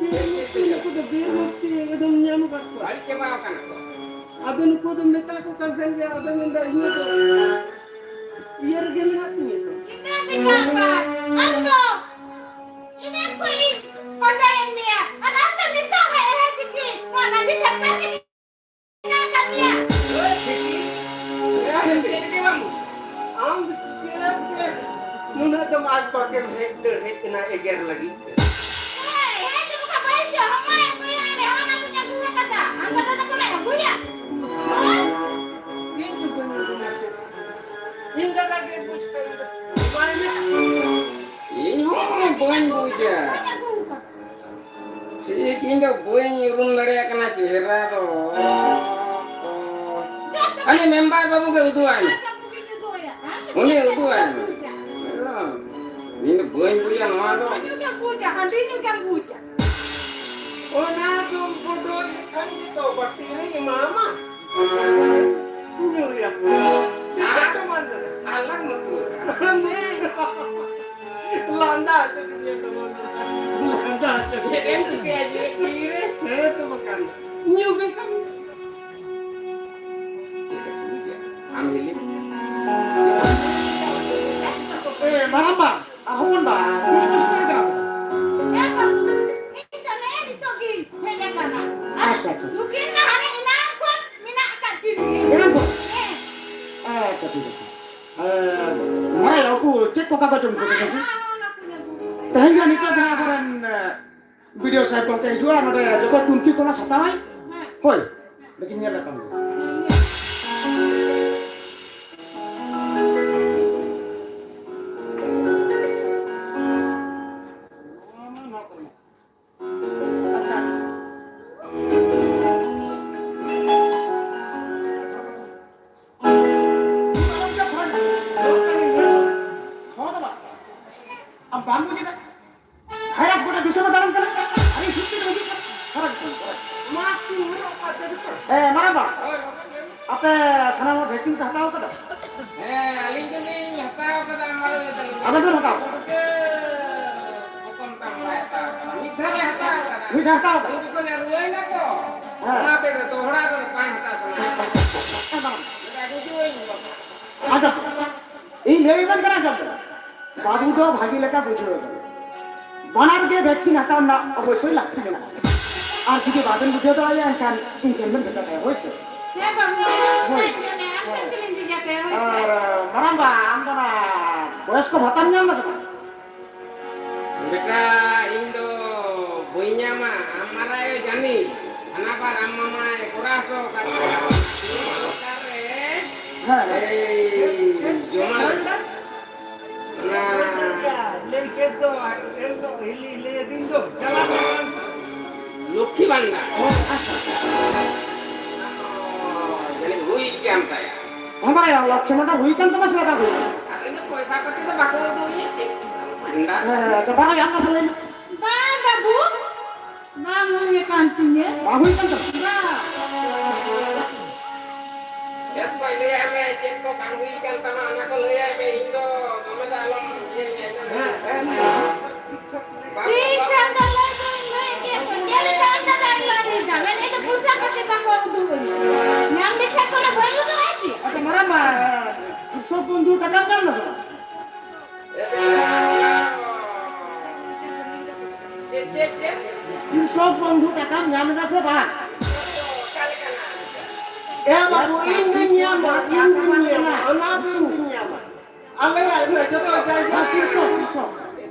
ᱵᱤᱨ ᱢᱩᱠᱛᱤ, ᱱᱩᱠᱩ ᱫᱚ ᱵᱤᱨ ᱢᱩᱠᱛᱤ ᱮᱠᱫᱚᱢ ᱧᱟᱢ ᱟᱠᱟᱫ ᱠᱚᱣᱟ᱾ ᱵᱟᱹᱲᱤᱡ ᱪᱟᱵᱟᱣ ᱠᱟᱱᱟ ᱠᱚ᱾ ᱟᱫᱚ ᱱᱩᱠᱩ ᱫᱚ ᱢᱮᱛᱟ ᱠᱚ ᱠᱟᱱ ᱠᱷᱟᱱ ᱜᱮ, ᱟᱫᱚ ᱢᱮᱱᱫᱟ, ᱤᱧ ᱫᱚ ᱤᱭᱟᱹ ᱨᱮᱜᱮ ᱢᱮᱱᱟᱜ ᱛᱤᱧᱟᱹ ᱛᱚ᱾ ᱤᱱᱟᱹ ᱵᱮᱴᱟ ᱟᱵᱟᱨ ᱟᱢ ᱫᱚ ᱤᱱᱟᱹ ᱠᱷᱚᱱ ᱤᱧ ᱯᱟᱸᱡᱟᱭᱮᱫ ᱢᱮᱭᱟ᱾ ᱟᱨ ᱟᱢ ᱫᱚ ᱱᱤᱛᱚᱜ ᱦᱮᱡ ᱦᱮᱡ ᱛᱮᱜᱮ ᱱᱚᱣᱟ ᱢᱟᱹᱡᱷᱤ ᱪᱷᱟᱴᱠᱟ ᱨᱮᱜᱮ ᱢᱮᱱᱟᱜ ᱟᱠᱟᱫ ᱢᱮᱭᱟ᱾ ᱮᱭ ᱪᱤᱠᱤ, ᱮᱭ ᱪᱮᱫ ᱜᱮ ᱵᱟᱝ᱾ ᱟᱢ ᱫᱚ ᱪᱤᱠᱟᱹᱛᱮ ᱱᱩᱱᱟᱹᱜ ᱫᱚᱢ ᱟᱡ ᱯᱟᱠᱮᱢ ᱦᱮᱡ ᱫᱟᱹᱲ ᱦᱮᱡ ᱮᱱᱟ ᱮᱜᱮᱨ ᱞᱟᱹᱜᱤᱫ ᱛᱮ? ᱦᱮᱸ, ᱦᱮᱡ ᱫᱚ ᱵᱟᱠᱷᱟᱱ ᱵᱟᱹᱧ ᱦᱤᱡᱩᱜᱼᱟ᱾ ᱦᱚᱸᱜᱼᱚᱭ ᱟᱹᱜᱩᱭᱟ, ᱚᱱᱮ ᱚᱱᱟ ᱠᱚᱧ ᱟᱹᱜᱩ ᱟᱠᱟᱫᱟ᱾ ᱟᱢ ᱫᱟᱫᱟ ᱛᱟᱠᱚ ᱞᱮ ᱟᱹᱜᱩᱭᱟ᱾ ᱦᱮᱸ? ᱤᱧ ᱫᱚ ᱵᱟᱹᱧ ᱟᱹᱜᱩ ᱟᱠᱟᱫᱟ᱾ ᱤᱧ ᱫᱟᱫᱟ ᱜᱮ ᱵᱩᱡᱽ ᱠᱟᱜ ᱤᱧ ᱫᱚ᱾ ᱵᱟᱭ ᱢᱮᱱᱟ᱾ ᱤᱧ ᱦᱚᱸ ᱵᱟᱹᱧ ᱵᱩᱡᱟ᱾ ᱵᱟᱹᱧ ᱟᱹᱜᱩ ᱟᱠᱟᱫᱟ᱾ ᱴᱷᱤᱠ, ᱤᱧ ᱫᱚ ᱵᱟᱹᱧ ᱩᱨᱩᱢ ᱫᱟᱲᱮᱭᱟᱜ ᱠᱟᱱᱟ ᱪᱮᱦᱨᱟ ᱫᱚ᱾ ᱦᱟᱹᱱᱤ ᱢᱮᱢᱵᱟᱨ ᱵᱟᱹᱵᱩ ᱜᱮ ᱩᱫᱩᱜ ᱟᱭ ᱢᱮ᱾ ᱩᱱᱤ ᱩᱫᱩᱜ ᱟᱭ ᱢᱮ᱾ ᱤᱧ ᱫᱚ ᱵᱟᱹᱧ ᱵᱩᱡᱟ ᱱᱚᱣᱟ ᱫᱚ᱾ ᱦᱟᱹᱱᱤ ᱜᱮ ᱵᱩᱡᱟ, ᱦᱟᱹᱱᱤ ᱜᱮ ᱵᱩᱡᱟ᱾ ᱚᱱᱟ ᱫᱚ ᱵᱚᱰᱚᱡ ᱞᱮᱠᱷᱟᱱ ᱜᱮᱛᱚ ᱵᱟᱹᱴᱤ ᱨᱮ ᱮᱢᱟᱢᱟ᱾ ᱧᱩᱭᱟ᱾ ᱥᱮ ᱪᱮᱫ ᱠᱚ ᱢᱟᱱ ᱫᱟᱲᱮ? ᱟᱞᱟᱝ ᱱᱩᱠᱩ᱾ ᱞᱟᱸᱫᱟ ᱦᱚᱪᱚ ᱠᱮᱫᱤᱧᱟ ᱛᱚ ᱵᱟᱝ? ᱞᱟᱸᱫᱟ ᱦᱚᱪᱚ ᱪᱮᱫ ᱮᱢ ᱪᱤᱠᱟᱹᱭᱟ ᱡᱤᱣᱮᱫ ᱡᱤᱣᱤ ᱨᱮ? ᱦᱮᱸ ᱛᱚ ᱵᱟᱠᱷᱟᱱ᱾ ᱧᱩ ᱜᱮ ᱠᱟᱹᱢᱤ᱾ ᱟᱢ ᱦᱤᱞᱤ᱾ ᱮ, ᱢᱟᱨᱟᱝᱵᱟ᱾ ᱟᱨ ᱦᱚᱯᱚᱱ ᱵᱟ, ᱛᱤᱨᱮ ᱯᱮ ᱥᱮᱴᱮᱨ ᱠᱟᱱᱟ? ᱮ ᱵᱟᱹᱵᱩ, ᱤᱧ ᱫᱚ ᱱᱮᱜᱼᱮ ᱱᱤᱛᱚᱜ ᱜᱤᱧ ᱦᱮᱡ ᱟᱠᱟᱱᱟ᱾ ᱟᱨ ᱟᱪᱪᱷᱟ, ᱟᱪᱪᱷᱟ, ᱟᱪᱪᱷᱟ᱾ ᱱᱩᱠᱤᱱ ᱢᱟ ᱦᱟᱱᱮ ᱮᱱᱟᱝ ᱠᱷᱚᱱ ᱢᱮᱱᱟᱜ ᱟᱠᱟᱫ ᱠᱤᱱ ᱜᱮ᱾ ᱮᱱᱟᱝ ᱠᱷᱚᱱ? ᱦᱮᱸ᱾ ᱟᱪᱪᱷᱟ, ᱴᱷᱤᱠ ᱟᱪᱷᱮ᱾ ᱮ, ᱢᱟᱨᱟᱝ ᱵᱟ, ᱩᱱᱠᱩ ᱪᱮᱫ ᱠᱚ ᱠᱟᱜᱚᱡᱽ ᱮᱢ ᱠᱚ ᱠᱟᱱᱟ ᱥᱮ? ᱦᱮᱸ, ᱦᱮᱸ, ᱚᱱᱟ ᱠᱚᱧ ᱟᱹᱜᱩ ᱠᱟᱫᱟ᱾ ᱛᱮᱦᱮᱧ ᱫᱚ ᱱᱤᱛᱚᱜ ᱡᱟᱦᱟᱸ ᱟᱵᱚᱨᱮᱱ, ᱮ, ᱵᱤ ᱰᱤ ᱳ ᱥᱟᱦᱮᱵᱽ ᱜᱚᱢᱠᱮ ᱦᱤᱡᱩᱜᱼᱟ, ᱱᱚᱰᱮ ᱡᱚᱛᱚ ᱛᱩᱱᱠᱷᱤ ᱛᱚᱞᱟᱥ ᱦᱟᱛᱟᱣᱟᱭ᱾ ᱦᱳᱭ, ᱞᱮᱠᱤᱱ ᱧᱮᱞ ᱞᱮᱠᱷᱟᱱ ᱜᱮ᱾ ᱟᱪᱪᱷᱟ᱾ ᱟᱢ ᱵᱟᱢ ᱵᱩᱡᱽ ᱮᱫᱟ? ᱵᱷᱟᱭᱨᱟᱥ ᱜᱚᱴᱟ ᱫᱤᱥᱚᱢ ᱮ ᱫᱟᱬᱟᱱ ᱠᱟᱱᱟ᱾ ᱟᱨ ᱤᱧ ᱥᱩᱠᱛᱮ ᱫᱚ ᱦᱤᱡᱩᱜ ᱠᱟᱱᱟ᱾ ᱯᱷᱟᱨᱟᱠ ᱠᱟᱱᱟ, ᱯᱷᱟᱨᱟᱠ᱾ ᱢᱟᱥᱠ ᱤᱧ ᱦᱚᱨᱚᱜ ᱟᱠᱟᱫ ᱛᱮ ᱫᱚ᱾ ᱦᱮᱸ, ᱢᱟᱨᱟᱝ ᱵᱟ, ᱟᱯᱮ ᱥᱟᱱᱟᱢ ᱦᱚᱲ ᱵᱷᱮᱠᱥᱤᱱ ᱯᱮ ᱦᱟᱛᱟᱣ ᱠᱟᱫᱟ? ᱦᱮᱸ, ᱟᱹᱞᱤᱧ ᱫᱚᱞᱤᱧ ᱦᱟᱛᱟᱣ ᱠᱟᱫᱟ, ᱢᱟᱨᱟᱝ ᱵᱟ ᱫᱚ᱾ ᱟᱵᱮᱱ ᱵᱮᱱ ᱦᱟᱛᱟᱣ ᱠᱟᱫᱟ? ᱦᱚᱯᱚᱱ ᱛᱟᱢ ᱵᱟᱭ ᱦᱟᱛᱟᱣ ᱠᱟᱫᱟ᱾ ᱢᱤᱫ ᱫᱷᱟᱣ ᱞᱮ ᱦᱟᱛᱟᱣ ᱠᱟᱫᱟ᱾ ᱢᱤᱫ ᱫᱷᱟᱣ ᱦᱟᱛᱟᱣ ᱠᱟᱫᱟ? ᱩᱱ ᱡᱚᱠᱷᱚᱱ ᱞᱮ ᱨᱩᱣᱟᱹᱭ ᱱᱟ ᱛᱚ, ᱦᱮᱸ᱾ ᱚᱱᱟ ᱛᱮᱫᱚ ᱫᱚᱦᱲᱟ ᱫᱚ ᱵᱟᱝ ᱦᱟᱛᱟᱣ ᱥᱟᱱᱟ᱾ ᱦᱮᱸ, ᱢᱟᱨᱟᱝ᱾ ᱟᱫᱚ ᱤᱧ ᱞᱟᱹᱭ ᱟᱵᱮᱱ ᱠᱟᱱᱟ, ᱟᱸᱡᱚᱢ ᱵᱮᱱ᱾ ᱵᱟᱹᱵᱩ ᱫᱚ ᱵᱷᱟᱹᱜᱤ ᱞᱮᱠᱟ ᱵᱩᱡᱷᱟᱹᱣ ᱮ ᱠᱟᱱᱟ᱾ ᱵᱟᱱᱟᱨ ᱜᱮ ᱵᱷᱮᱠᱥᱤᱱ ᱦᱟᱛᱟᱣ ᱨᱮᱱᱟᱜ ᱚᱵᱚᱥᱥᱳᱭ ᱞᱟᱹᱠᱛᱤ ᱢᱮᱱᱟᱜᱼᱟ᱾ ᱟᱨ ᱡᱩᱫᱤ ᱵᱟᱵᱮᱱ ᱵᱩᱡᱷᱟᱹᱣ ᱫᱟᱲᱮᱭᱟᱜᱼᱟ, ᱮᱱᱠᱷᱟᱱ ᱤᱧ ᱴᱷᱮᱱ ᱵᱮᱱ ᱵᱷᱮᱡᱟ ᱠᱟᱭᱟ, ᱦᱳᱭ ᱥᱮ? ᱦᱮᱸ ᱵᱟᱹᱵᱩ, ᱦᱳᱭ᱾ ᱟᱢ ᱴᱷᱮᱱ ᱜᱮᱞᱤᱧ ᱵᱷᱮᱡᱟ ᱠᱟᱭᱟ, ᱦᱳᱭ ᱥᱮ? ᱟᱨ ᱢᱟᱨᱟᱝ ᱵᱟ, ᱟᱢ ᱫᱚ ᱚᱱᱟ ᱵᱚᱭᱚᱥ ᱠᱚ ᱵᱷᱟᱛᱟᱢ ᱧᱟᱢ ᱫᱟ ᱥᱮ ᱵᱟᱝ? ᱵᱮᱴᱟ, ᱤᱧ ᱫᱚ ᱵᱟᱹᱧ ᱧᱟᱢᱟ, ᱟᱢ ᱢᱟᱨᱟᱭ ᱡᱟᱹᱱᱤ, ᱦᱟᱱᱟ ᱵᱟᱨ ᱟᱢ ᱢᱟᱢᱟᱭ ᱠᱚᱨᱟᱣ ᱦᱚᱴᱚ ᱟᱠᱟᱫ ᱠᱚᱣᱟ᱾ ᱥᱚᱨᱠᱟᱨ ᱨᱮ ᱦᱮᱸ᱾ ᱮᱭ ᱡᱚᱢᱟ ᱞᱮᱫᱟ᱾ ᱚᱱᱟ ᱞᱟᱹᱭ ᱠᱮᱫ ᱫᱚ, ᱮᱱ ᱫᱚ ᱦᱤᱞᱤ ᱞᱟᱹᱭ ᱟᱹᱫᱤᱧ ᱫᱚ, ᱪᱟᱞᱟᱜ ᱢᱮ᱾ ᱞᱚᱠᱠᱷᱤ ᱵᱷᱟᱱᱰᱟᱨ᱾ ᱚ, ᱟᱪᱪᱷᱟ᱾ ᱚᱱᱟ ᱫᱚ ᱡᱟᱹᱱᱤᱡ ᱦᱩᱭ ᱠᱟᱱ ᱛᱟᱭᱟ᱾ ᱦᱮᱸ, ᱵᱟᱲᱟᱭᱟ, ᱞᱚᱠᱠᱷᱤ ᱵᱷᱟᱱᱰᱟᱨ ᱦᱩᱭ ᱠᱟᱱ ᱛᱟᱢᱟ ᱥᱮ ᱵᱟᱝ ᱦᱩᱭ ᱠᱟᱱᱟ? ᱟᱫᱚ ᱤᱧ ᱫᱚ ᱯᱚᱭᱥᱟ ᱯᱟᱹᱛᱤ ᱫᱚ ᱵᱟᱠᱚ ᱩᱫᱩᱜ ᱟᱹᱧᱟ, ᱪᱮᱫ ᱵᱷᱟᱱᱰᱟᱨ? ᱦᱮᱸ, ᱦᱮᱸ, ᱟᱪᱪᱷᱟ, ᱵᱟᱲᱟᱭᱟ, ᱢᱟᱥᱮ ᱞᱟᱹᱭ ᱢᱮ᱾ ᱵᱟᱝ ᱵᱟᱹᱵᱩ, ᱵᱟᱝ ᱦᱩᱭ ᱟᱠᱟᱱ ᱛᱤᱧᱟᱹ᱾ ᱵᱟᱝ ᱦᱩᱭ ᱟᱠᱟᱱ ᱛᱟᱢᱟ? ᱵᱟᱝ᱾ ᱵᱮᱥ ᱠᱚᱡ ᱞᱟᱹᱭᱟᱭ ᱢᱮ, ᱪᱮᱫ ᱠᱚ ᱵᱟᱝ ᱦᱩᱭ ᱟᱠᱟᱱ ᱛᱟᱢᱟ, ᱚᱱᱟ ᱠᱚ ᱞᱟᱹᱭᱟᱭ ᱢᱮ, ᱤᱧ ᱫᱚ ᱫᱚᱢᱮ ᱫᱚ ᱟᱞᱚᱢ ᱤᱭᱟᱹᱧᱟ, ᱤᱧ ᱫᱚ ᱦᱮᱸ, ᱦᱮᱸ, ᱦᱮᱸ᱾ ᱵᱟᱝ, ᱴᱷᱤᱠ ᱵᱟᱝ᱾ ᱴᱷᱟᱠ ᱫᱚ ᱞᱟᱹᱭ ᱫᱚᱧ ᱞᱟᱹᱭ ᱠᱮᱫ ᱫᱚ, ᱪᱮᱫ ᱞᱮᱠᱟ ᱟᱢ ᱫᱟᱫᱟ ᱞᱟᱹᱭ ᱮᱫᱟ? ᱢᱮᱱᱮᱫ ᱫᱚ ᱯᱚᱭᱥᱟ ᱠᱚᱛᱮ ᱵᱟᱠᱚ ᱩᱫᱩᱜ ᱟᱹᱧᱟ᱾ ᱧᱟᱢ ᱞᱮᱠᱷᱟᱱ ᱠᱚ ᱵᱟᱹᱧ ᱩᱫᱩᱜ ᱟᱭ ᱠᱤ? ᱟᱪᱪᱷᱟ, ᱢᱟᱨᱟᱝ ᱵᱟ, ᱠᱨᱤᱥᱚᱠ ᱵᱚᱱᱫᱷᱩ ᱴᱟᱠᱟᱢ ᱧᱟᱢ ᱮᱫᱟ ᱥᱮ ᱵᱟᱝ? ᱪᱮᱫ, ᱪᱮᱫ, ᱪᱮᱫ? ᱠᱨᱤᱥᱚᱠ ᱵᱚᱱᱫᱷᱩ ᱴᱟᱠᱟᱢ ᱧᱟᱢ ᱮᱫᱟ ᱥᱮ ᱵᱟᱝ? ᱚᱠᱟ ᱞᱮᱠᱟᱱᱟᱜ? ᱮ ᱵᱟᱹᱵᱩ, ᱤᱧ ᱫᱩᱧ ᱧᱟᱢᱟ, ᱤᱧ ᱫᱩᱧ ᱧᱟᱢᱟ, ᱚᱱᱟ ᱫᱩᱧ ᱧᱟᱢᱟ᱾ ᱟᱞᱮᱭᱟᱜ ᱤᱱᱟᱹ ᱡᱚᱛᱚ ᱡᱟᱭᱜᱟ᱾ ᱦᱮᱸ, ᱠᱨᱤᱥᱚᱠ, ᱠᱨᱤᱥᱚᱠ᱾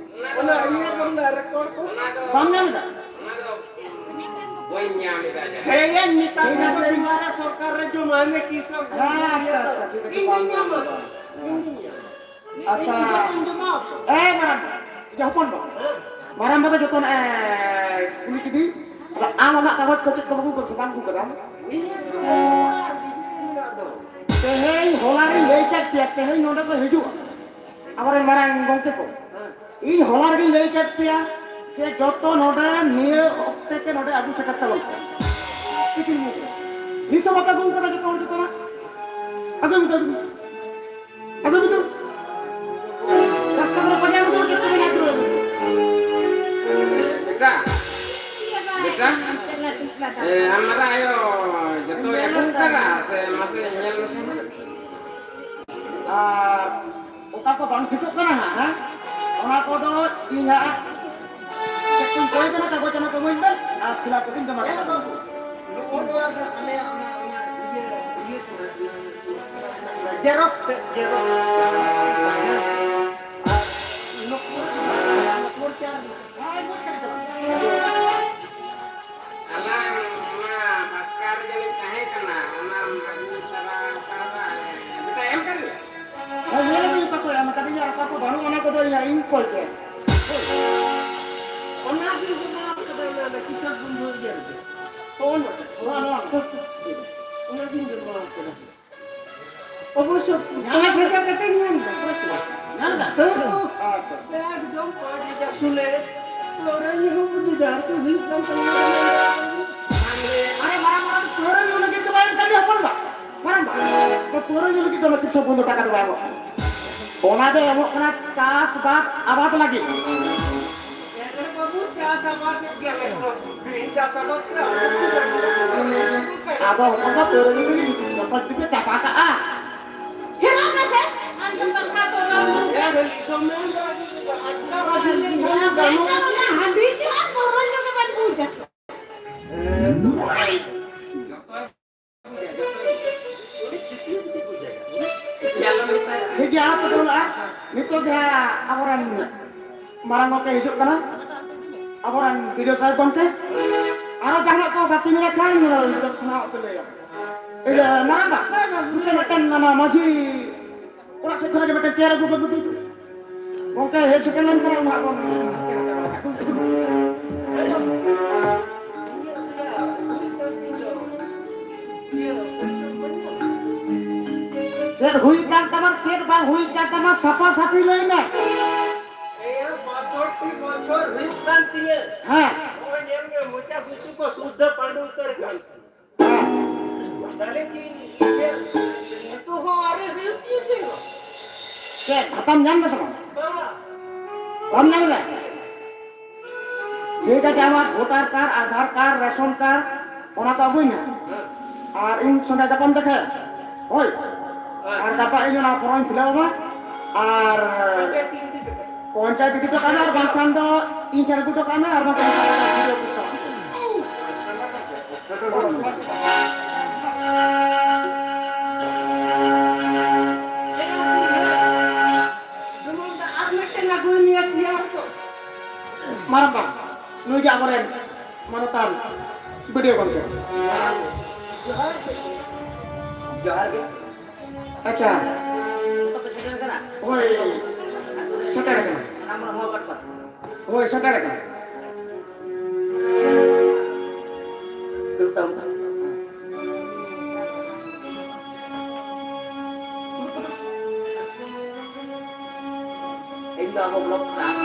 ᱚᱱᱟ ᱚᱱᱟ ᱤᱭᱟᱹ ᱠᱚ ᱨᱮᱱᱟᱜ ᱨᱮᱠᱚᱨᱰ ᱠᱚ᱾ ᱚᱱᱟ ᱫᱚ ᱵᱟᱢ ᱧᱟᱢ ᱮᱫᱟ? ᱚᱱᱟ ᱫᱚ ᱵᱟᱹᱧ ᱧᱟᱢ ᱮᱫᱟ ᱡᱟᱦᱟᱸ᱾ ᱦᱮᱸ, ᱤᱧ ᱢᱮᱛᱟᱜ ᱢᱮᱭᱟ ᱡᱮ ᱱᱚᱣᱟ ᱨᱮ ᱥᱚᱨᱠᱟᱨ ᱨᱮ ᱡᱚᱢᱟᱭ ᱢᱮ, ᱠᱤᱥᱟᱱ ᱦᱮᱸ, ᱟᱪᱪᱷᱟ, ᱟᱪᱪᱷᱟ, ᱴᱷᱤᱠ ᱟᱪᱷᱮ, ᱤᱧ ᱵᱟᱢ ᱫᱩᱧ ᱧᱟᱢᱟ᱾ ᱧᱟᱢ ᱮᱫᱟ᱾ ᱤᱧ ᱫᱩᱧ ᱧᱟᱢᱟ᱾ ᱟᱪᱪᱷᱟ᱾ ᱤᱧ ᱫᱩᱧ ᱧᱟᱢᱟ᱾ ᱮ ᱢᱟᱨᱟᱝ, ᱡᱟ ᱦᱚᱯᱚᱱ ᱵᱟ᱾ ᱦᱮᱸ᱾ ᱢᱟᱨᱟᱝ ᱵᱟ ᱫᱚ ᱡᱚᱛᱚᱱ, ᱮ, ᱠᱩᱞᱤ ᱠᱤᱫᱤᱧ᱾ ᱟᱫᱚ ᱟᱢ ᱟᱢᱟᱜ ᱠᱟᱜᱚᱡᱽ ᱠᱚ ᱪᱮᱫ ᱠᱚ ᱟᱹᱜᱩ ᱠᱟᱫᱟ ᱥᱮ ᱵᱟᱢ ᱟᱹᱜᱩ ᱠᱟᱫᱟ? ᱤᱧ ᱫᱚ ᱟᱨ ᱵᱮᱥᱤ ᱫᱤᱱ ᱢᱮᱱᱟᱜ ᱫᱚ᱾ ᱛᱮᱦᱮᱧ ᱦᱚᱞᱟ ᱨᱤᱧ ᱞᱟᱹᱭ ᱠᱟᱫ ᱯᱮᱭᱟ, ᱛᱮᱦᱮᱧ ᱱᱚᱰᱮ ᱠᱚ ᱦᱤᱡᱩᱜᱼᱟ᱾ ᱟᱵᱚᱨᱮᱱ ᱢᱟᱨᱟᱝ ᱜᱚᱢᱠᱮ ᱠᱚ, ᱤᱧ ᱦᱚᱞᱟ ᱨᱮᱜᱮᱧ ᱞᱟᱹᱭ ᱠᱟᱫ ᱯᱮᱭᱟ ᱡᱮ ᱡᱚᱛᱚ ᱱᱚᱰᱮ ᱱᱤᱭᱟᱹ ᱚᱠᱛᱮ ᱛᱮ ᱱᱚᱰᱮ ᱟᱹᱜᱩ ᱥᱮᱴᱮᱨ ᱛᱟᱵᱚᱱ ᱯᱮ᱾ ᱛᱤᱠᱤᱱ ᱧᱩᱛ ᱨᱮ᱾ ᱱᱤᱛ ᱦᱚᱸ ᱵᱟᱯᱮ ᱟᱹᱜᱩ ᱠᱟᱫᱟ ᱡᱚᱛᱚ ᱦᱚᱲ ᱡᱚᱛᱚᱱᱟᱜ? ᱟᱹᱜᱩᱭ ᱢᱮ, ᱟᱹᱜᱩᱭ ᱢᱮ᱾ ᱟᱹᱜᱩᱭ ᱢᱮ ᱛᱚ᱾ ᱨᱟᱥᱛᱟ ᱠᱚᱨᱮ ᱯᱟᱸᱡᱟ ᱟᱹᱜᱩ ᱫᱚ ᱪᱮᱫ ᱠᱚ ᱢᱮᱱᱟ ᱟᱹᱜᱩ ᱨᱮ? ᱵᱮᱴᱟ, ᱵᱮᱴᱟ, ᱮ, ᱟᱢ ᱢᱟᱨᱟᱝ ᱟᱭᱳ ᱡᱚᱛᱚᱭ ᱟᱹᱜᱩ ᱠᱟᱫᱟ ᱥᱮ? ᱢᱟᱥᱮ ᱧᱮᱞ ᱢᱮᱥᱮ᱾ ᱟᱨ ᱚᱠᱟ ᱠᱚ ᱵᱟᱝ ᱴᱷᱤᱠᱚᱜ ᱠᱟᱱᱟ ᱦᱟᱸᱜ, ᱦᱮᱸ? ᱚᱱᱟ ᱠᱚᱫᱚ ᱤᱧ ᱦᱟᱸᱜ ᱪᱮᱫ ᱠᱚᱧ ᱠᱚᱭ ᱠᱟᱱᱟ, ᱠᱟᱜᱚᱡᱽ ᱚᱱᱟ ᱠᱚ ᱤᱢᱟᱹᱧ ᱵᱮᱱ ᱟᱨ ᱯᱷᱤᱞᱟᱯ ᱠᱟᱛᱮᱧ ᱡᱚᱢᱟ ᱠᱟᱜᱼᱟ᱾ ᱱᱚᱜᱼᱚ ᱱᱚᱣᱟ ᱫᱚ ᱟᱞᱮᱭᱟᱜ ᱚᱱᱟ, ᱚᱱᱟ ᱤᱭᱟᱹ, ᱤᱭᱟᱹ ᱠᱚ, ᱡᱮᱨᱚᱠᱥ ᱛᱮ, ᱡᱮᱨᱚᱠᱥ᱾ ᱟᱨ ᱱᱚᱠᱩᱞ, ᱱᱚᱠᱩᱞ ᱪᱟᱨ᱾ ᱟᱞᱟᱝ ᱚᱱᱟ ᱵᱟᱥᱠᱟ ᱨᱮ ᱡᱟᱹᱱᱤᱡ ᱛᱟᱦᱮᱸ ᱠᱟᱱᱟ, ᱚᱱᱟᱢ ᱟᱹᱜᱩ ᱛᱟᱨᱟ ᱠᱟᱣᱫᱟ᱾ ᱵᱮᱴᱟ, ᱮᱢ ᱠᱟᱫ ᱢᱮᱭᱟ? ᱦᱮᱸ, ᱧᱮᱞ ᱢᱮ, ᱚᱠᱟ ᱠᱚ ᱮᱢ ᱠᱟᱫᱤᱧᱟ ᱟᱨ ᱚᱠᱟ ᱠᱚ ᱵᱟᱹᱱᱩᱜ, ᱚᱱᱟ ᱠᱚᱫᱚ ᱤᱧ ᱦᱟᱸᱜ ᱤᱧ ᱠᱚᱭ ᱯᱮ᱾ ᱚᱱᱟ ᱜᱤᱧ ᱡᱚᱢᱟ ᱠᱟᱫᱟ, ᱚᱱᱟ, ᱚᱱᱟ ᱠᱤᱥᱟᱱ ᱵᱚᱱᱫᱷᱩ ᱤᱭᱟᱹ ᱨᱮᱜᱮ᱾ ᱯᱷᱳᱱ ᱨᱮ᱾ ᱱᱚᱣᱟ, ᱱᱚᱣᱟ᱾ ᱚᱱᱟ ᱜᱤᱧ ᱡᱚᱢᱟ ᱠᱟᱫᱟ᱾ ᱚᱵᱚᱥᱥᱳᱭ ᱯᱟᱸᱪ ᱦᱟᱡᱟᱨ ᱠᱟᱛᱮᱧ ᱧᱟᱢ ᱮᱫᱟ, ᱵᱩᱡᱽ ᱠᱮᱫᱟ? ᱧᱟᱢ ᱮᱫᱟ? ᱦᱮᱸ᱾ ᱟᱪᱪᱷᱟ᱾ ᱮᱠᱫᱚᱢ ᱯᱟᱸᱪ ᱦᱟᱡᱟᱨ ᱥᱩᱞᱮ, ᱯᱟᱹᱣᱨᱟᱹ ᱧᱩ ᱦᱚᱸ ᱵᱩᱫᱷᱤ ᱡᱟᱦᱟᱸ ᱥᱮᱫ ᱦᱩᱭᱩᱜ ᱠᱟᱱ ᱛᱟᱞᱮᱭᱟ᱾ ᱢᱟᱨᱟᱝ, ᱢᱟᱨᱟᱝ, ᱢᱟᱨᱟᱝ ᱯᱟᱹᱣᱨᱟᱹ ᱧᱩ ᱞᱟᱹᱜᱤᱫ ᱫᱚ ᱵᱟᱭ ᱮᱢ ᱠᱟᱱ ᱜᱮᱭᱟ ᱦᱚᱯᱚᱱ ᱵᱟ? ᱢᱟᱨᱟᱝ ᱵᱟ? ᱛᱚ ᱯᱟᱹᱣᱨᱟᱹ ᱧᱩ ᱞᱟᱹᱜᱤᱫ ᱫᱚ ᱚᱱᱟ ᱛᱤᱨᱤᱥ ᱵᱚᱱᱫᱚ ᱴᱟᱠᱟ ᱫᱚ ᱵᱟᱭ ᱮᱢᱚᱜ ᱠᱟᱱᱟ᱾ ᱚᱱᱟ ᱫᱚ ᱮᱢᱚᱜ ᱠᱟᱱᱟ ᱪᱟᱥ ᱵᱟᱫ ᱟᱵᱟᱫ ᱞᱟᱹᱜᱤᱫ᱾ ᱮᱨᱮ ᱵᱟᱹᱵᱩ, ᱪᱟᱥ ᱟᱵᱟᱫ ᱜᱮ ᱟᱞᱮ ᱫᱚ ᱵᱤᱱ ᱪᱟᱥ ᱟᱵᱟᱫ ᱛᱮ ᱟᱞᱮ ᱫᱚ ᱟᱫᱚ ᱦᱚᱯᱚᱱ ᱫᱚ ᱯᱟᱹᱣᱨᱟᱹ ᱧᱩ ᱛᱮᱜᱮ ᱡᱚᱛᱚ ᱡᱩᱫᱤ ᱯᱮ ᱪᱟᱵᱟ ᱠᱟᱜᱼᱟ᱾ ᱪᱮᱫᱟᱜ ᱢᱟᱥᱮ? ᱟᱢ ᱫᱚ ᱠᱟᱛᱷᱟ ᱠᱚ ᱵᱟᱢ ᱵᱩᱡᱽ ᱮ, ᱦᱟᱺᱰᱤ ᱫᱚ ᱢᱮᱱ ᱫᱚ ᱟᱹᱰᱤ ᱟᱡᱠᱟ ᱦᱟᱺᱰᱤ ᱞᱮᱱᱠᱷᱟᱱ ᱫᱚ ᱜᱟᱱᱚᱜᱼᱟ᱾ ᱦᱟᱺᱰᱤ ᱫᱚ ᱟᱨ ᱯᱟᱹᱣᱨᱟᱹ ᱧᱩ ᱜᱮ ᱵᱟᱹᱧ ᱵᱩᱡᱟ᱾ ᱴᱷᱤᱠ ᱜᱮᱭᱟ, ᱟᱞᱚᱯᱮ ᱫᱩᱞᱟᱜᱼᱟ᱾ ᱱᱤᱛᱚᱜ ᱜᱮ ᱦᱟᱸᱜ ᱟᱵᱚᱨᱮᱱ ᱢᱟᱨᱟᱝ ᱜᱚᱢᱠᱮ ᱦᱤᱡᱩᱜ ᱠᱟᱱᱟ, ᱟᱵᱚᱨᱮᱱ ᱵᱤᱰᱤᱳ ᱥᱟᱦᱮᱵᱽ ᱜᱚᱢᱠᱮ᱾ ᱟᱨᱚ ᱡᱟᱦᱟᱱᱟᱜ ᱠᱚ ᱵᱟᱹᱠᱤ ᱢᱮᱱᱟᱜ ᱠᱷᱟᱱ ᱡᱚᱛᱚ ᱥᱟᱱᱟᱢᱟᱜ ᱯᱮ ᱞᱟᱹᱭᱟ᱾ ᱤᱭᱟᱹ, ᱢᱟᱨᱟᱝ ᱵᱟ, ᱥᱮ ᱢᱤᱫᱴᱮᱱ ᱚᱱᱟ ᱢᱟᱹᱡᱷᱤ ᱚᱲᱟᱜ ᱥᱮᱫ ᱠᱷᱚᱱᱟᱜ ᱜᱮ ᱢᱤᱫᱴᱮᱱ ᱪᱮᱭᱟᱨ ᱟᱹᱜᱩ ᱠᱟᱜᱩ ᱫᱩ᱾ ᱜᱚᱢᱠᱮ ᱦᱮᱡ ᱥᱮᱴᱮᱨ ᱞᱮᱱᱠᱷᱟᱱ ᱩᱱ ᱦᱟᱸᱜ ᱵᱚᱱ ᱪᱮᱫ ᱦᱩᱭ ᱠᱟᱱ ᱛᱟᱢᱟ, ᱪᱮᱫ ᱵᱟᱝ ᱦᱩᱭ ᱠᱟᱱ ᱛᱟᱢᱟ, ᱥᱟᱯᱷᱟ ᱥᱟᱹᱯᱷᱤ ᱞᱟᱹᱭ ᱢᱮ᱾ ᱮᱭᱟ, ᱵᱟᱥᱚᱴᱴᱤ ᱵᱚᱪᱷᱚᱨ ᱦᱩᱭᱩᱜ ᱠᱟᱱ ᱛᱤᱧᱟᱹ᱾ ᱦᱮᱸ᱾ ᱱᱚᱜᱼᱚᱭ ᱧᱮᱞ ᱢᱮ, ᱢᱚᱪᱟ ᱜᱩᱪᱩ ᱠᱚ ᱥᱩᱫᱽᱫᱷᱟᱹ ᱯᱟᱹᱰᱩ ᱩᱛᱟᱹᱨ ᱠᱟᱱ᱾ ᱦᱮᱸ᱾ ᱛᱟᱦᱞᱮ ᱠᱤ ᱤᱭᱟᱹ, ᱱᱤᱛᱚᱜ ᱦᱚᱸ ᱟᱹᱣᱨᱤ ᱦᱩᱭᱩᱜ ᱛᱤᱧᱟᱹ ᱪᱮᱫ ᱦᱚᱸ᱾ ᱪᱮᱫ, ᱵᱷᱟᱛᱟᱢ ᱧᱟᱢ ᱮᱫᱟ ᱥᱮ ᱵᱟᱝ? ᱵᱟᱝ᱾ ᱵᱟᱢ ᱧᱟᱢ ᱮᱫᱟ? ᱴᱷᱤᱠ ᱟᱪᱷᱮ, ᱟᱢᱟᱜ voter card, Aadhaar card, ration card, ᱚᱱᱟ ᱠᱚ ᱟᱹᱜᱩᱭ ᱢᱮ᱾ ᱦᱮᱸ᱾ ᱟᱨ ᱤᱧ ᱥᱚᱸᱜᱮ ᱧᱟᱯᱟᱢ ᱫᱮᱠᱷᱮ᱾ ᱦᱳᱭ᱾ ᱦᱮᱸ᱾ ᱟᱨ ᱜᱟᱯᱟ ᱤᱧ ᱚᱱᱟ ᱯᱷᱚᱨᱚᱢ ᱯᱷᱤᱞᱟᱯ ᱟᱢᱟ᱾ ᱟᱨ ᱯᱚᱧᱪᱟᱭᱮᱛ ᱤᱫᱤ ᱦᱚᱴᱚ ᱠᱟᱜ ᱢᱮ᱾ ᱯᱚᱧᱪᱟᱭᱮᱛ ᱤᱫᱤ ᱦᱚᱴᱚ ᱠᱟᱜ ᱢᱮ, ᱟᱨ ᱵᱟᱝᱠᱷᱟᱱ ᱫᱚ ᱤᱧ ᱴᱷᱮᱱ ᱟᱹᱜᱩ ᱦᱚᱴᱚ ᱠᱟᱜ ᱢᱮ, ᱟᱨ ᱵᱟᱝᱠᱷᱟᱱ ᱫᱚ ᱵᱷᱤᱰᱤᱭᱳ ᱚᱯᱷᱤᱥ ᱪᱟᱞᱟᱜ ᱢᱮ᱾ ᱡᱮᱢᱚᱱ ᱟᱨ ᱢᱤᱫᱴᱮᱱ ᱟᱹᱜᱩᱭ ᱢᱮᱭᱟ ᱪᱮᱭᱟᱨ ᱠᱚ᱾ ᱢᱟᱨᱟᱝᱵᱟ, ᱱᱩᱭ ᱜᱮ ᱟᱵᱚᱨᱮᱱ ᱢᱟᱱᱚᱛᱟᱱ ᱵᱤᱰᱤᱭᱳ ᱜᱚᱢᱠᱮ᱾ ᱡᱚᱦᱟᱨ ᱜᱮ᱾ ᱡᱚᱦᱟᱨ ᱜᱮ᱾ ᱟᱪᱪᱷᱟ᱾ ᱡᱚᱛᱚ ᱯᱮ ᱥᱮᱴᱮᱨ ᱠᱟᱱᱟ? ᱦᱳᱭ, ᱥᱮᱴᱮᱨ ᱠᱟᱱᱟ᱾ ᱥᱟᱱᱟᱢ ᱦᱚᱲ ᱦᱚᱦᱚ ᱜᱚᱫ ᱠᱚᱣᱟ᱾ ᱦᱳᱭ, ᱥᱮᱴᱮᱨ ᱠᱟᱱᱟ᱾ ᱫᱩᱲᱩᱵ ᱛᱟᱵᱚᱱ ᱯᱮ᱾ ᱤᱧ ᱫᱚ ᱟᱵᱚ ᱵᱞᱚᱠ ᱨᱮᱱᱟᱜ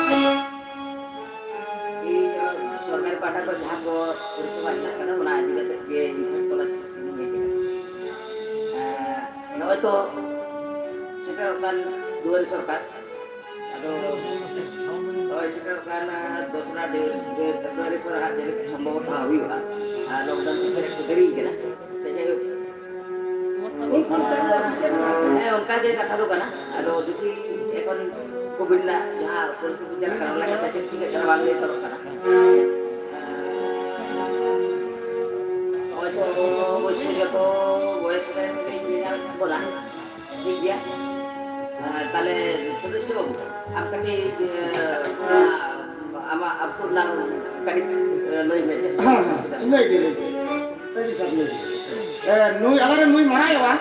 ᱤᱧ ᱥᱚᱨᱠᱟᱨ ᱯᱟᱦᱴᱟ ᱠᱷᱚᱱ ᱡᱟᱦᱟᱸ ᱠᱚ ᱯᱚᱨᱤᱥᱮᱵᱟ ᱪᱟᱞᱟᱜ ᱠᱟᱱᱟ, ᱚᱱᱟ ᱤᱫᱤ ᱠᱟᱛᱮ ᱜᱮ ᱤᱧ ᱦᱚᱸ ᱛᱚᱞᱟᱥ ᱤᱧ ᱦᱮᱡ ᱟᱠᱟᱱᱟ᱾ ᱮᱸ, ᱱᱚᱜᱼᱚᱭ ᱛᱚ ᱥᱮᱴᱮᱨᱚᱜ ᱠᱟᱱ ᱫᱩᱣᱟᱨᱤ ᱥᱚᱨᱠᱟᱨ, ᱟᱫᱚ ᱱᱚᱜᱼᱚᱭ ᱥᱮᱴᱮᱨᱚᱜ ᱠᱟᱱ ᱫᱚᱥᱨᱟ ᱰᱷᱮᱨ, ᱰᱷᱮᱨ ᱯᱷᱮᱵᱽᱨᱩᱣᱟᱨᱤ ᱠᱷᱚᱱ ᱦᱟᱸᱜ ᱡᱟᱹᱱᱤᱡ ᱥᱚᱢᱵᱷᱚᱵᱚᱛᱚ ᱦᱩᱭᱩᱜᱼᱟ᱾ ᱟᱨ ᱞᱚᱠᱰᱟᱣᱩᱱ ᱠᱷᱟᱹᱛᱤᱨ ᱮᱠᱴᱩ ᱫᱮᱨᱤ ᱠᱟᱱᱟ᱾ ᱥᱮ ᱡᱟᱭᱦᱳᱠ, ᱦᱮᱸ, ᱚᱱᱠᱟ ᱜᱮ ᱠᱟᱛᱷᱟ ᱫᱚ ᱠᱟᱱᱟ᱾ ᱟᱫᱚ ᱡᱩᱫᱤ ᱮᱠᱷᱚᱱ ᱠᱳᱵᱷᱤᱰ ᱨᱮᱱᱟᱜ ᱡᱟᱦᱟᱸ ᱯᱚᱨᱤᱥᱛᱷᱤᱛᱤ ᱪᱟᱞᱟᱜ ᱠᱟᱱᱟ, ᱚᱱᱟ ᱠᱟᱛᱮ ᱪᱮᱫ ᱪᱤᱠᱟᱹᱜ ᱠᱟᱱᱟ ᱵᱟᱝ ᱞᱟᱹᱭ ᱩᱛᱟᱹᱨᱚᱜ ᱠᱟᱱᱟ᱾ ᱦᱚᱭᱛᱚ ᱚᱵᱚᱥᱥᱳᱭ ᱡᱚᱛᱚ ᱵᱚᱭᱮᱥ ᱨᱮᱱ ᱠᱟᱹᱴᱤᱡ ᱧᱮᱧᱟᱢᱮᱫ ᱵᱚᱱᱟ, ᱴᱷᱤᱠ ᱜᱮᱭᱟ᱾ ᱟᱨ ᱛᱟᱦᱞᱮ ᱥᱚᱫᱚᱥᱥᱚ ᱵᱟᱹᱵᱩ, ᱟᱢ ᱠᱟᱹᱴᱤᱡ, ᱮ, ᱚᱱᱟ ᱟᱢᱟᱜ ᱟᱹᱛᱩ ᱨᱮᱱᱟᱜ ᱠᱟᱹᱴᱤᱡ, ᱮ, ᱞᱟᱹᱭ ᱢᱮ, ᱪᱮᱫ? ᱦᱮᱸ, ᱦᱮᱸ, ᱞᱟᱹᱭ ᱜᱮ, ᱞᱟᱹᱭ ᱜᱮ᱾ ᱞᱟᱹᱭ ᱜᱮ, ᱥᱟᱨ, ᱞᱟᱹᱭ ᱜᱮ᱾ ᱮ, ᱱᱩᱭ ᱟᱞᱮᱨᱮᱱ ᱱᱩᱭ ᱢᱟᱨᱟᱝ ᱟᱭᱳᱣᱟ,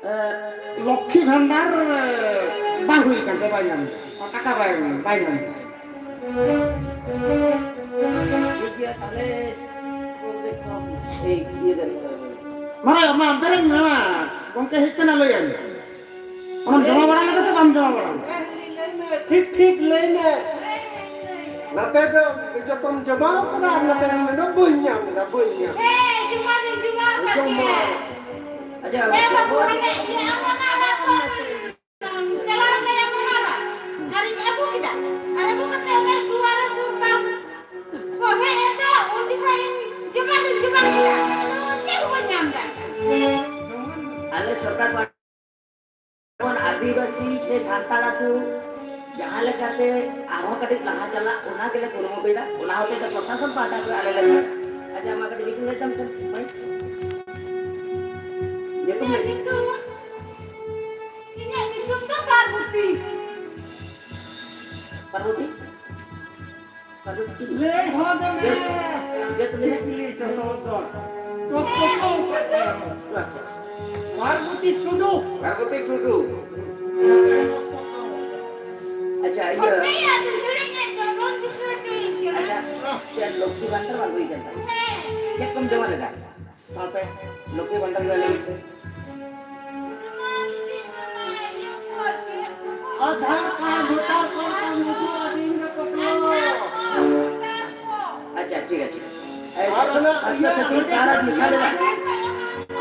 ᱮ, ᱞᱚᱠᱠᱷᱤ ᱵᱷᱟᱱᱰᱟᱨ, ᱮ, ᱵᱟᱝ ᱦᱩᱭ ᱟᱠᱟᱱ ᱛᱟᱭᱟ, ᱵᱟᱭ ᱧᱟᱢ ᱮᱫᱟ᱾ ᱴᱟᱠᱟ ᱵᱟᱭ, ᱵᱟᱭ ᱧᱟᱢ ᱮᱫᱟ᱾ ᱴᱷᱤᱠ ᱜᱮᱭᱟ, ᱛᱟᱦᱞᱮ ᱮᱭ ᱤᱭᱟᱹ ᱫᱟᱲᱮᱭᱟᱜ ᱠᱟᱱᱟ᱾ ᱢᱟᱨᱟᱝ ᱟᱭᱳ, ᱢᱟ, ᱵᱮᱨᱮᱫ ᱢᱮ, ᱢᱟ᱾ ᱜᱚᱢᱠᱮ ᱦᱮᱡ ᱠᱟᱱᱟ, ᱞᱟᱹᱭ ᱟᱭ ᱢᱮ᱾ ᱚᱱᱟᱢ ᱡᱚᱢᱟ ᱵᱟᱲᱟ ᱞᱮᱫᱟ ᱥᱮ ᱵᱟᱢ ᱡᱚᱢᱟ ᱵᱟᱲᱟ ᱞᱮᱫᱟ? ᱴᱷᱤᱠ, ᱴᱷᱤᱠ, ᱞᱟᱹᱭ ᱢᱮ᱾ ᱱᱚᱛᱮ ᱫᱚ ᱡᱚᱛᱚᱢ ᱡᱚᱢᱟᱣ ᱠᱟᱫᱟ ᱟᱨ ᱱᱚᱛᱮ ᱫᱚ ᱢᱮᱱᱫᱟ, "ᱵᱟᱹᱧ ᱧᱟᱢ ᱮᱫᱟ, ᱵᱟᱹᱧ ᱧᱟᱢ ᱮᱫᱟ᱾" ᱦᱮᱸ, ᱡᱚᱢᱟ ᱫᱚᱧ ᱡᱚᱢᱟ ᱟᱠᱟᱫ ᱡᱚᱢᱟ᱾ ᱜᱮᱭᱟ᱾ ᱟᱪᱪᱷᱟ, ᱦᱮᱸ, ᱵᱟᱹᱵᱩ, ᱚᱱᱮ ᱤᱭᱟᱹ, ᱟᱢ ᱚᱱᱟ ᱚᱲᱟᱜ ᱠᱷᱚᱱ ᱪᱟᱞᱟᱣ ᱞᱮᱱᱟ, ᱚᱱᱟ ᱚᱲᱟᱜ᱾ ᱟᱨᱤᱧ ᱟᱹᱜᱩ ᱠᱮᱫᱟ᱾ ᱟᱨ ᱟᱹᱜᱩ ᱠᱟᱛᱮ ᱚᱱᱮ ᱫᱩᱣᱟᱨ ᱨᱮ ᱫᱩᱲᱩᱵ ᱠᱟᱱ᱾ ᱠᱚ ᱦᱮᱡ ᱮᱱ ᱫᱚ, ᱩᱱ ᱡᱚᱠᱷᱚᱡ ᱤᱧ ᱡᱚᱢᱟ ᱫᱚᱧ ᱡᱚᱢᱟ ᱠᱮᱫᱟ᱾ ᱪᱮᱫ ᱦᱚᱸ ᱵᱟᱹᱧ ᱧᱟᱢ ᱮᱫᱟ᱾ ᱟᱞᱮ ᱥᱚᱨᱠᱟᱨ ᱯᱟᱦᱴᱟ ᱠᱷᱚᱱ ᱟᱹᱫᱤᱵᱟᱹᱥᱤ ᱥᱮ ᱥᱟᱱᱛᱟᱲ ᱟᱹᱛᱩ ᱡᱟᱦᱟᱸ ᱞᱮᱠᱟᱛᱮ ᱟᱨᱦᱚᱸ ᱠᱟᱹᱴᱤᱡ ᱞᱟᱦᱟ ᱪᱟᱞᱟᱜ, ᱚᱱᱟ ᱜᱮᱞᱮ ᱠᱩᱨᱩᱢᱩᱴᱩᱭᱮᱫᱟ᱾ ᱚᱱᱟ ᱦᱚᱛᱮᱡ ᱛᱮ ᱯᱨᱚᱥᱟᱥᱚᱱ ᱯᱟᱦᱴᱟ ᱠᱷᱚᱱ ᱟᱞᱮ ᱞᱮ, ᱟᱪᱪᱷᱟ, ᱢᱟ ᱠᱟᱹᱴᱤᱡ ᱧᱩᱛᱩᱢ ᱞᱟᱹᱭ ᱛᱟᱢ ᱥᱮ, ᱢᱟᱹᱭ᱾ ᱧᱩᱛᱩᱢ ᱞᱟᱹᱭ᱾ ᱤᱧᱟᱹᱜ ᱧᱩᱛᱩᱢ, ᱤᱧᱟᱹᱜ ᱧᱩᱛᱩᱢ ᱫᱚ ᱯᱟᱨᱵᱚᱛᱤ᱾ ᱯᱟᱨᱵᱚᱛᱤ? ᱯᱟᱨᱵᱚᱛᱤ ᱪᱤᱞᱤ? ᱞᱟᱹᱭ ᱦᱚᱫ ᱢᱮ᱾ ᱪᱮᱫ, ᱪᱮᱫ ᱞᱟᱹᱭ ᱢᱮ? ᱠᱩᱠᱞᱤ ᱡᱚᱛᱚ ᱫᱚ᱾ ᱟᱪᱪᱷᱟ᱾ ᱯᱟᱨᱵᱚᱛᱤ ᱴᱩᱰᱩ᱾ ᱯᱟᱨᱵᱚᱛᱤ ᱴᱩᱰᱩ᱾ ᱟᱪᱪᱷᱟ, ᱤᱭᱟᱹ᱾ ᱟᱪᱪᱷᱟ, ᱪᱮᱫ ᱞᱚᱠᱠᱷᱤ ᱵᱷᱟᱱᱰᱟᱨ ᱵᱟᱝ ᱦᱩᱭ ᱠᱟᱱ ᱛᱟᱢᱟ? ᱪᱮᱫ ᱠᱚᱢ ᱡᱚᱢᱟ ᱞᱮᱫᱟ? ᱥᱟᱶᱛᱮ ᱞᱚᱠᱠᱷᱤ ᱵᱷᱟᱱᱰᱟᱨ ᱨᱮ ᱞᱟᱹᱜᱤᱫ ᱛᱮ᱾ ᱟᱫᱷᱟᱨ ᱠᱟᱨᱰ, ᱵᱷᱳᱴᱟᱨ ᱠᱟᱨᱰ ᱠᱚ ᱩᱫᱩᱜ ᱟᱹᱫᱤᱧ ᱜᱮ ᱯᱟᱹᱴᱷᱩᱣᱟᱹ᱾ ᱟᱪᱪᱷᱟ, ᱴᱷᱤᱠ ᱟᱪᱷᱮ᱾ ᱮᱭ, ᱟᱨ ᱚᱱᱟ ᱥᱟᱥᱛᱷᱚ ᱥᱟᱛᱷᱤ ᱠᱟᱨᱰ ᱟᱨ ᱢᱮᱥᱟ ᱞᱮᱫᱟ?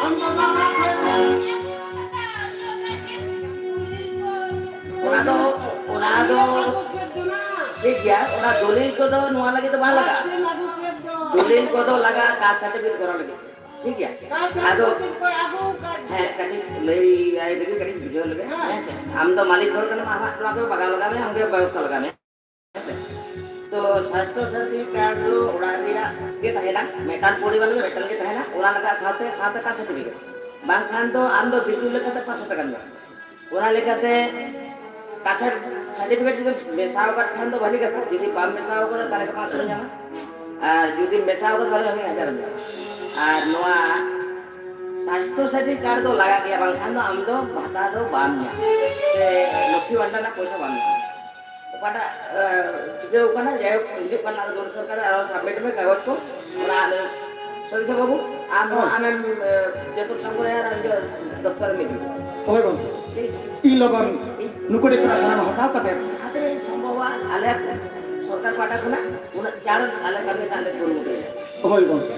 ᱟᱢ ᱵᱟᱵᱟ ᱚᱲᱟᱜ ᱠᱷᱚᱱ᱾ ᱚᱱᱟ ᱫᱚ, ᱚᱱᱟ ᱫᱚ ᱴᱷᱤᱠ ᱜᱮᱭᱟ, ᱚᱱᱟ ᱫᱚᱞᱤᱞ ᱠᱚᱫᱚ ᱱᱚᱣᱟ ᱞᱟᱹᱜᱤᱫ ᱫᱚ ᱵᱟᱝ ᱞᱟᱜᱟᱜᱼᱟ᱾ ᱫᱚᱞᱤᱞ ᱠᱚᱫᱚ ᱞᱟᱜᱟᱜᱼᱟ ᱠᱟᱥᱴ ᱥᱟᱨᱴᱤᱯᱷᱤᱠᱮᱴ ᱠᱚᱨᱟᱣ ᱞᱟᱹᱜᱤᱫ᱾ ᱴᱷᱤᱠ ᱜᱮᱭᱟ᱾ ᱟᱫᱚ ᱦᱮᱸ, ᱠᱟᱹᱴᱤᱡ ᱞᱟᱹᱭ ᱟᱭ ᱞᱮᱜᱮ, ᱠᱟᱹᱴᱤᱡ ᱵᱩᱡᱷᱟᱹᱣ ᱞᱮᱜᱮ᱾ ᱦᱮᱸ ᱥᱮ? ᱟᱢ ᱫᱚ ᱢᱟᱹᱞᱤᱠ ᱦᱚᱲ ᱠᱟᱱᱟᱢ, ᱟᱢᱟᱜ ᱱᱚᱣᱟ ᱠᱚ ᱵᱟᱜᱟᱣ ᱞᱟᱜᱟᱣ ᱢᱮ, ᱟᱢ ᱜᱮ ᱵᱮᱵᱚᱥᱛᱷᱟ ᱞᱟᱜᱟᱣ ᱢᱮ᱾ ᱦᱮᱸ ᱥᱮ? ᱛᱚ ᱥᱟᱥᱛᱷᱚ ᱥᱟᱛᱷᱤ ᱠᱟᱨᱰ ᱫᱚ ᱚᱲᱟᱜ ᱨᱮᱭᱟᱜ ᱜᱮ ᱛᱟᱦᱮᱱᱟ, ᱢᱤᱫᱴᱟᱝ ᱯᱚᱨᱤᱵᱟᱨ ᱨᱮ ᱢᱤᱫᱴᱟᱝ ᱜᱮ ᱛᱟᱦᱮᱱᱟ, ᱚᱱᱟ ᱞᱟᱜᱟᱜ ᱥᱟᱶᱛᱮ, ᱥᱟᱶᱛᱮ ᱠᱟᱥᱴ ᱥᱟᱨᱴᱤᱯᱷᱤᱠᱮᱴ, ᱵᱟᱝᱠᱷᱟᱱ ᱫᱚ ᱟᱢ ᱫᱚ ᱫᱤᱠᱩ ᱞᱮᱠᱟᱛᱮ ᱯᱟᱸᱪᱥᱚ ᱴᱟᱠᱟᱢ ᱧᱟᱢᱟ᱾ ᱚᱱᱟ ᱞᱮᱠᱟᱛᱮ ᱠᱟᱥᱴ ᱥᱟᱨᱴᱤᱯᱷᱤᱠᱮᱴ ᱡᱩᱫᱤ ᱢᱮᱥᱟ ᱟᱠᱟᱫ ᱠᱷᱟᱱ ᱫᱚ ᱵᱷᱟᱹᱞᱤ ᱠᱟᱛᱷᱟ, ᱡᱩᱫᱤ ᱵᱟᱢ ᱢᱮᱥᱟ ᱟᱠᱟᱫᱟ ᱛᱟᱦᱚᱞᱮ ᱯᱟᱸᱪᱥᱚ ᱧᱟᱢᱟ, ᱟᱨ ᱡᱩᱫᱤ ᱢᱮᱥᱟ ᱟᱠᱟᱫᱟ ᱛᱟᱦᱚᱞᱮ ᱢᱤᱫ ᱦᱟᱡᱟᱨ ᱧᱟᱢᱟ᱾ ᱟᱨ ᱱᱚᱣᱟ ᱥᱟᱥᱛᱷᱚ ᱥᱟᱛᱷᱤ ᱠᱟᱨᱰ ᱫᱚ ᱞᱟᱜᱟᱜ ᱜᱮᱭᱟ, ᱵᱟᱝᱠᱷᱟᱱ ᱫᱚ ᱟᱢ ᱫᱚ ᱵᱷᱟᱛᱟ ᱫᱚ ᱵᱟᱢ ᱧᱟᱢᱟ, ᱥᱮ ᱞᱚᱠᱠᱷᱤ ᱵᱷᱟᱱᱰᱟᱨ ᱨᱮᱱᱟᱜ ᱯᱚᱭᱥᱟ ᱵᱟᱢ ᱧᱟᱢᱟ᱾ ᱚᱠᱟᱴᱟᱜ ᱪᱤᱠᱟᱹᱣ ᱠᱟᱱᱟ, ᱡᱟᱭᱦᱳᱠ, ᱦᱤᱡᱩᱜ ᱠᱟᱱᱟ ᱟᱨᱚ ᱜᱚᱲᱚ ᱥᱚᱨᱠᱟᱨ ᱟᱨᱚ ᱥᱟᱵᱢᱤᱴ ᱢᱮ ᱠᱟᱜᱚᱡᱽ ᱠᱚ, ᱚᱱᱟ ᱟᱞᱮ ᱥᱚᱛᱤᱥ ᱵᱟᱹᱵᱩ, ᱟᱢ ᱦᱚᱸ ᱦᱳᱭ᱾ ᱟᱢᱮᱢ ᱡᱚᱛᱚ ᱥᱚᱝᱜᱨᱚᱦ ᱟᱨ ᱤᱭᱟᱹ ᱫᱚᱯᱛᱚᱨ ᱢᱤᱫ ᱦᱳᱭ ᱜᱚᱢᱠᱮ᱾ ᱤᱧ ᱞᱚᱜᱚᱱ ᱱᱩᱠᱩ ᱴᱷᱮᱱ ᱠᱷᱚᱱᱟᱜ ᱥᱟᱱᱟᱢ ᱦᱟᱛᱟᱣ ᱠᱟᱛᱮ ᱡᱟᱦᱟᱸ ᱛᱤᱱᱟᱹᱜ ᱥᱚᱢᱵᱷᱚᱵᱚᱜᱼᱟ, ᱟᱞᱮ ᱥᱚᱨᱠᱟᱨ ᱯᱟᱦᱴᱟ ᱠᱷᱚᱱᱟᱜ ᱩᱱᱟᱹᱜ ᱪᱟᱬ ᱟᱞᱮ ᱠᱟᱹᱢᱤ ᱨᱮᱱᱟᱜ ᱞᱮ ᱠᱩᱨᱩᱢᱩᱴᱩᱭᱟ᱾ ᱦᱳᱭ ᱜᱚᱢᱠᱮ᱾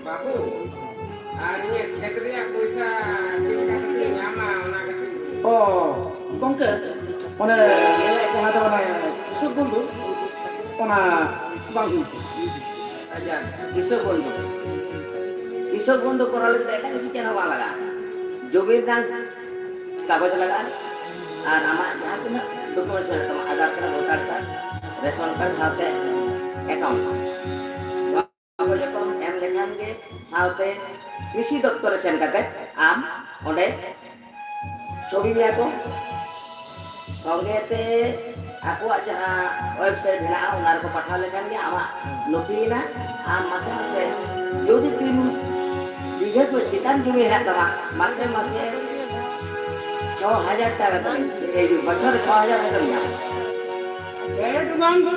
ᱵᱟᱹᱵᱩ, ᱟᱨ ᱤᱧᱟᱹᱜ ᱠᱷᱮᱛ ᱨᱮᱭᱟᱜ ᱯᱚᱭᱥᱟ ᱪᱮᱫ ᱞᱮᱠᱟ ᱠᱟᱛᱮᱧ ᱧᱟᱢᱟ, ᱚᱱᱟ ᱠᱟᱹᱴᱤᱡ ᱚ, ᱜᱚᱢᱠᱮ, ᱚᱱᱮ ᱡᱟᱦᱟᱸ ᱫᱚ ᱚᱱᱮ ᱠᱨᱤᱥᱚᱠ ᱵᱚᱱᱫᱷᱩ, ᱚᱱᱟ ᱵᱟᱝ ᱦᱩᱭ ᱠᱟᱱᱟ᱾ ᱟᱪᱪᱷᱟ, ᱠᱨᱤᱥᱚᱠ ᱵᱚᱱᱫᱷᱩ᱾ ᱠᱨᱤᱥᱚᱠ ᱵᱚᱱᱫᱷᱩ ᱠᱚᱨᱟᱣ ᱞᱟᱹᱜᱤᱫ ᱫᱚ ᱮᱴᱟᱜ ᱠᱤᱪᱷᱩ ᱪᱮᱫ ᱦᱚᱸ ᱵᱟᱝ ᱞᱟᱜᱟᱜᱼᱟ᱾ ᱡᱚᱢᱤ ᱨᱮᱱᱟᱜ ᱠᱟᱜᱚᱡᱽ ᱞᱟᱜᱟᱜᱼᱟ ᱟᱨ ᱟᱢᱟᱜ ᱡᱟᱦᱟᱸ ᱛᱤᱱᱟᱹᱜ ᱰᱚᱠᱩᱢᱮᱱᱴᱥ ᱢᱮᱱᱟᱜ ᱛᱟᱢᱟ, Aadhaar card, voter card, ration card ᱥᱟᱶᱛᱮ ᱮᱠᱟᱣᱩᱱᱴ᱾ ᱱᱚᱣᱟ ᱠᱚ ᱡᱚᱛᱚᱢ ᱮᱢ ᱞᱮᱠᱷᱟᱱ ᱜᱮ ᱥᱟᱶᱛᱮ ᱠᱨᱤᱥᱤ ᱫᱚᱯᱛᱚᱨ ᱨᱮ ᱥᱮᱱ ᱠᱟᱛᱮ ᱟᱢ ᱚᱸᱰᱮ ᱪᱷᱚᱵᱤ ᱢᱮᱭᱟ ᱠᱚ᱾ ᱥᱚᱸᱜᱮ ᱛᱮ ᱟᱠᱚᱣᱟᱜ ᱡᱟᱦᱟᱸ ᱣᱮᱵᱥᱟᱭᱤᱴ ᱢᱮᱱᱟᱜᱼᱟ, ᱚᱱᱟ ᱨᱮᱠᱚ ᱯᱟᱴᱷᱟᱣ ᱞᱮᱠᱷᱟᱱ ᱜᱮ ᱟᱢᱟᱜ ᱱᱚᱛᱷᱤᱭᱮᱱᱟ᱾ ᱟᱢ ᱢᱟᱥᱮ ᱢᱟᱥᱮ ᱡᱩᱫᱤ ᱛᱤᱱ ᱵᱤᱜᱷᱟᱹ ᱠᱷᱚᱱ ᱪᱮᱛᱟᱱ ᱡᱚᱢᱤ ᱦᱮᱱᱟᱜ ᱛᱟᱢᱟ, ᱢᱟᱥᱮ ᱢᱟᱥᱮ ᱪᱷᱚ ᱦᱟᱡᱟᱨ ᱴᱟᱠᱟ ᱠᱟᱛᱮ ᱮᱭ ᱵᱚᱪᱷᱚᱨ ᱨᱮ ᱪᱷᱚ ᱦᱟᱡᱟᱨ ᱠᱟᱛᱮᱢ ᱧᱟᱢᱟ᱾ ᱵᱮᱰ ᱵᱟᱝ ᱫᱚ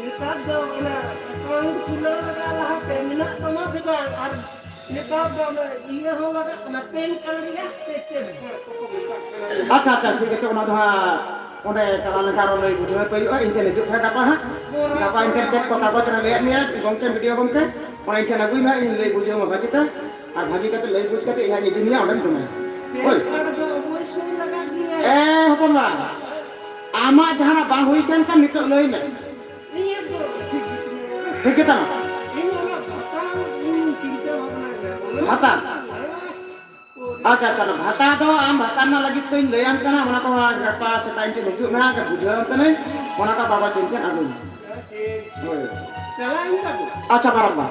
ᱱᱮᱛᱟᱨ ᱫᱚ ᱚᱱᱟ ᱮᱠᱟᱣᱩᱱᱴ ᱠᱷᱩᱞᱟᱹᱣ ᱞᱟᱜᱟᱜ ᱞᱟᱦᱟᱛᱮ ᱢᱮᱱᱟᱜ ᱛᱟᱢᱟ ᱥᱮ ᱵᱟᱝ? ᱟᱨ ᱱᱮᱛᱟᱨ ᱫᱚ ᱚᱱᱟ ᱤᱭᱟᱹ ᱦᱚᱸ ᱞᱟᱜᱟᱜ ᱠᱟᱱᱟ, ᱯᱮᱱ ᱠᱟᱨᱰ ᱨᱮᱭᱟᱜ ᱥᱮ ᱪᱮᱫ ᱠᱚ ᱢᱮᱛᱟᱜ ᱠᱟᱱᱟ? ᱟᱪᱪᱷᱟ, ᱟᱪᱪᱷᱟ, ᱴᱷᱤᱠ ᱟᱪᱷᱮ, ᱚᱱᱟ ᱫᱚ ᱦᱟᱸᱜ ᱚᱸᱰᱮ ᱪᱟᱞᱟᱣ ᱞᱮᱱᱠᱷᱟᱱ ᱟᱨᱚ ᱞᱟᱹᱭ ᱵᱩᱡᱷᱟᱹᱣ ᱟᱯᱮ ᱦᱩᱭᱩᱜᱼᱟ᱾ ᱤᱧ ᱴᱷᱮᱱ ᱦᱤᱡᱩᱜ ᱯᱮ ᱜᱟᱯᱟ ᱦᱟᱸᱜ, ᱜᱟᱯᱟ ᱤᱧ ᱴᱷᱮᱱ ᱪᱮᱫ ᱠᱚ ᱠᱟᱜᱚᱡᱽ ᱨᱮ ᱞᱟᱹᱭᱟᱫ ᱢᱮᱭᱟ ᱜᱚᱢᱠᱮ, ᱵᱤ ᱰᱤ ᱳ ᱜᱚᱢᱠᱮ, ᱚᱱᱟ ᱤᱧ ᱴᱷᱮᱱ ᱟᱹᱜᱩᱭ ᱢᱮ, ᱤᱧ ᱞᱟᱹᱭ ᱵᱩᱡᱷᱟᱹᱣ ᱟᱢᱟ ᱵᱷᱟᱹᱜᱤ ᱛᱮ, ᱟᱨ ᱵᱷᱟᱹᱜᱤ ᱠᱟᱛᱮ ᱞᱟᱹᱭ ᱵᱩᱡᱽ ᱠᱟᱛᱮ ᱤᱧ ᱦᱟᱸᱜ ᱤᱧ ᱤᱫᱤ ᱢᱮᱭᱟ, ᱚᱸᱰᱮᱢ ᱡᱚᱢᱟᱭᱟ᱾ ᱯᱮᱱ ᱦᱳᱭ᱾ ᱠᱟᱨᱰ ᱫᱚ ᱚᱵᱚᱥᱥᱳᱭ ᱞᱟᱜᱟᱜ ᱜᱮᱭᱟ᱾ ᱮ ᱦᱚᱯᱚᱱ ᱵᱟ, ᱟᱢᱟᱜ ᱡᱟᱦᱟᱱᱟᱜ ᱵᱟᱝ ᱦᱩᱭ ᱠᱟᱱ ᱠᱷᱟᱱ ᱱᱤᱛᱚᱜ ᱞᱟᱹᱭ ᱢᱮ᱾ ᱤᱧᱟᱹᱜ ᱫᱚ ᱴᱷᱤᱠ ᱜᱮ ᱛᱤᱧᱟ᱾ ᱴᱷᱤᱠ ᱜᱮ ᱛᱟᱢᱟ? ᱤᱧ ᱚᱱᱟ ᱵᱷᱟᱛᱟ ᱤᱧ ᱪᱤᱱᱛᱟᱹ ᱵᱷᱟᱵᱽᱱᱟ ᱜᱮᱭᱟ᱾ ᱚᱱᱟ ᱵᱷᱟᱛᱟ? ᱦᱮᱸ᱾ ᱟᱪᱪᱷᱟ, ᱟᱪᱪᱷᱟ, ᱚᱱᱟ ᱵᱷᱟᱛᱟ ᱫᱚ ᱟᱢ ᱵᱷᱟᱛᱟ ᱨᱮᱱᱟᱜ ᱞᱟᱹᱜᱤᱫ ᱛᱤᱧ ᱞᱟᱹᱭᱟᱢ ᱠᱟᱱᱟ, ᱚᱱᱟ ᱠᱚ ᱜᱟᱯᱟ ᱥᱮᱛᱟᱜ ᱤᱧ ᱴᱷᱮᱱ ᱦᱤᱡᱩᱜ ᱢᱮ ᱦᱟᱸᱜ, ᱵᱩᱡᱷᱟᱹᱣ ᱟᱢ ᱠᱟᱹᱱᱟᱹᱧ, ᱚᱱᱟ ᱠᱚ ᱵᱟᱵᱟ ᱴᱷᱮᱱ ᱴᱷᱮᱱ ᱟᱹᱜᱩᱭ ᱢᱮ᱾ ᱦᱳᱭ᱾ ᱪᱟᱞᱟᱜ ᱤᱧ ᱵᱟᱹᱵᱩ᱾ ᱟᱪᱪᱷᱟ, ᱯᱟᱨᱟᱵᱽ ᱵᱟ᱾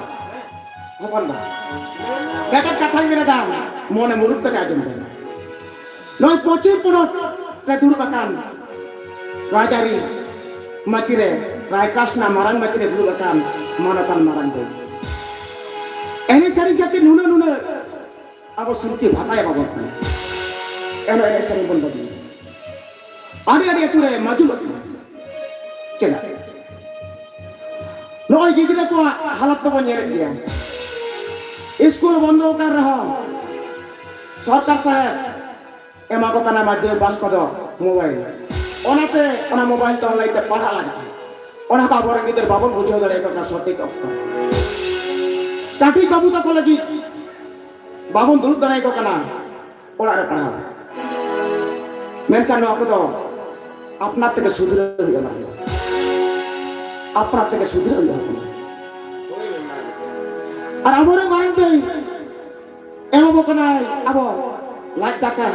ᱦᱚᱯᱚᱱ ᱵᱟ᱾ ᱢᱤᱫᱴᱮᱱ ᱠᱟᱛᱷᱟᱧ ᱢᱮᱱᱮᱫᱟ, ᱢᱚᱱᱮ ᱢᱩᱨᱩᱠ ᱠᱟᱛᱮ ᱟᱸᱡᱚᱢ ᱢᱮ᱾ ᱱᱚᱜᱼᱚᱭ ᱯᱚᱪᱷᱤᱢ ᱯᱚᱱᱚᱛ ᱨᱮ ᱫᱩᱲᱩᱵ ᱟᱠᱟᱱ ᱨᱟᱡᱽᱟᱹᱨᱤ ᱢᱟᱹᱪᱤ ᱨᱮ, ᱨᱟᱭᱠᱟᱥᱱᱟ ᱢᱟᱨᱟᱝ ᱢᱟᱹᱪᱤ ᱨᱮ ᱫᱩᱲᱩᱵ ᱟᱠᱟᱱ ᱢᱟᱱᱚᱛᱟᱱ ᱢᱟᱨᱟᱝ ᱫᱟᱹᱭ᱾ ᱮᱱᱮᱡ ᱥᱮᱨᱮᱧ ᱠᱷᱟᱹᱛᱤᱨ ᱱᱩᱱᱟᱹᱜ ᱱᱩᱱᱟᱹᱜ ᱟᱵᱚ ᱥᱩᱨᱛᱤ ᱵᱷᱟᱛᱟᱭ ᱮᱢᱟᱵᱚᱱ ᱠᱟᱱᱟ᱾ ᱮᱱᱦᱚᱸ ᱮᱱᱮᱡ ᱥᱮᱨᱮᱧ ᱵᱚᱱ ᱵᱟᱹᱜᱤᱭᱟ᱾ ᱟᱹᱰᱤ ᱟᱹᱰᱤ ᱟᱹᱛᱩ ᱨᱮ ᱢᱟᱹᱡᱩᱞᱚᱜ ᱠᱟᱱᱟ᱾ ᱪᱮᱫᱟᱜ? ᱱᱚᱜᱼᱚᱭ ᱜᱤᱫᱽᱨᱟᱹ ᱠᱚᱣᱟᱜ ᱦᱟᱞᱚᱛ ᱫᱚᱵᱚᱱ ᱧᱮᱞᱮᱫ ᱜᱮᱭᱟ᱾ ᱥᱠᱩᱞ ᱵᱚᱱᱫᱚ ᱟᱠᱟᱱ ᱨᱮᱦᱚᱸ ᱥᱚᱨᱠᱟᱨ ᱥᱟᱦᱮᱵ ᱮᱢᱟ ᱠᱚ ᱠᱟᱱᱟ ᱢᱟᱫᱽᱫᱷᱚᱢᱤᱠ ᱯᱟᱥ ᱠᱚᱫᱚ ᱢᱳᱵᱟᱭᱤᱞ᱾ ᱚᱱᱟᱛᱮ ᱚᱱᱟ ᱢᱳᱵᱟᱭᱤᱞ ᱛᱮ ᱚᱱᱞᱟᱭᱤᱱ ᱛᱮ ᱯᱟᱲᱦᱟᱜ ᱞᱟᱹᱜᱤᱫ, ᱚᱱᱟ ᱠᱚ ᱟᱵᱚᱨᱮᱱ ᱜᱤᱫᱟᱹᱨ ᱵᱟᱵᱚᱱ ᱵᱩᱡᱷᱟᱹᱣ ᱫᱟᱲᱮᱭᱟᱠᱚ ᱠᱟᱱᱟ ᱥᱚᱴᱷᱤᱠ ᱚᱠᱛᱚ᱾ ᱠᱟᱹᱴᱤᱡ ᱵᱟᱹᱵᱩ ᱛᱟᱠᱚ ᱞᱟᱹᱜᱤᱫ ᱵᱟᱵᱚᱱ ᱫᱩᱲᱩᱵ ᱫᱟᱲᱮᱭᱟᱠᱚ ᱠᱟᱱᱟ ᱚᱲᱟᱜ ᱨᱮ ᱯᱟᱲᱦᱟᱣ᱾ ᱢᱮᱱᱠᱷᱟᱱ ᱱᱚᱣᱟ ᱠᱚᱫᱚ ᱟᱯᱱᱟᱨ ᱛᱮᱜᱮ ᱥᱩᱫᱷᱨᱟᱹᱣ ᱦᱩᱭᱩᱜᱼᱟ᱾ ᱟᱯᱱᱟᱨ ᱛᱮᱜᱮ ᱥᱩᱫᱷᱨᱟᱹᱣ ᱦᱩᱭᱩᱜᱼᱟ᱾ ᱟᱨ ᱟᱵᱚᱨᱮᱱ ᱢᱟᱨᱟᱝ ᱫᱟᱹᱭ ᱮᱢᱟᱵᱚ ᱠᱟᱱᱟᱭ ᱟᱵᱚ ᱞᱟᱡ ᱫᱟᱠᱟ᱾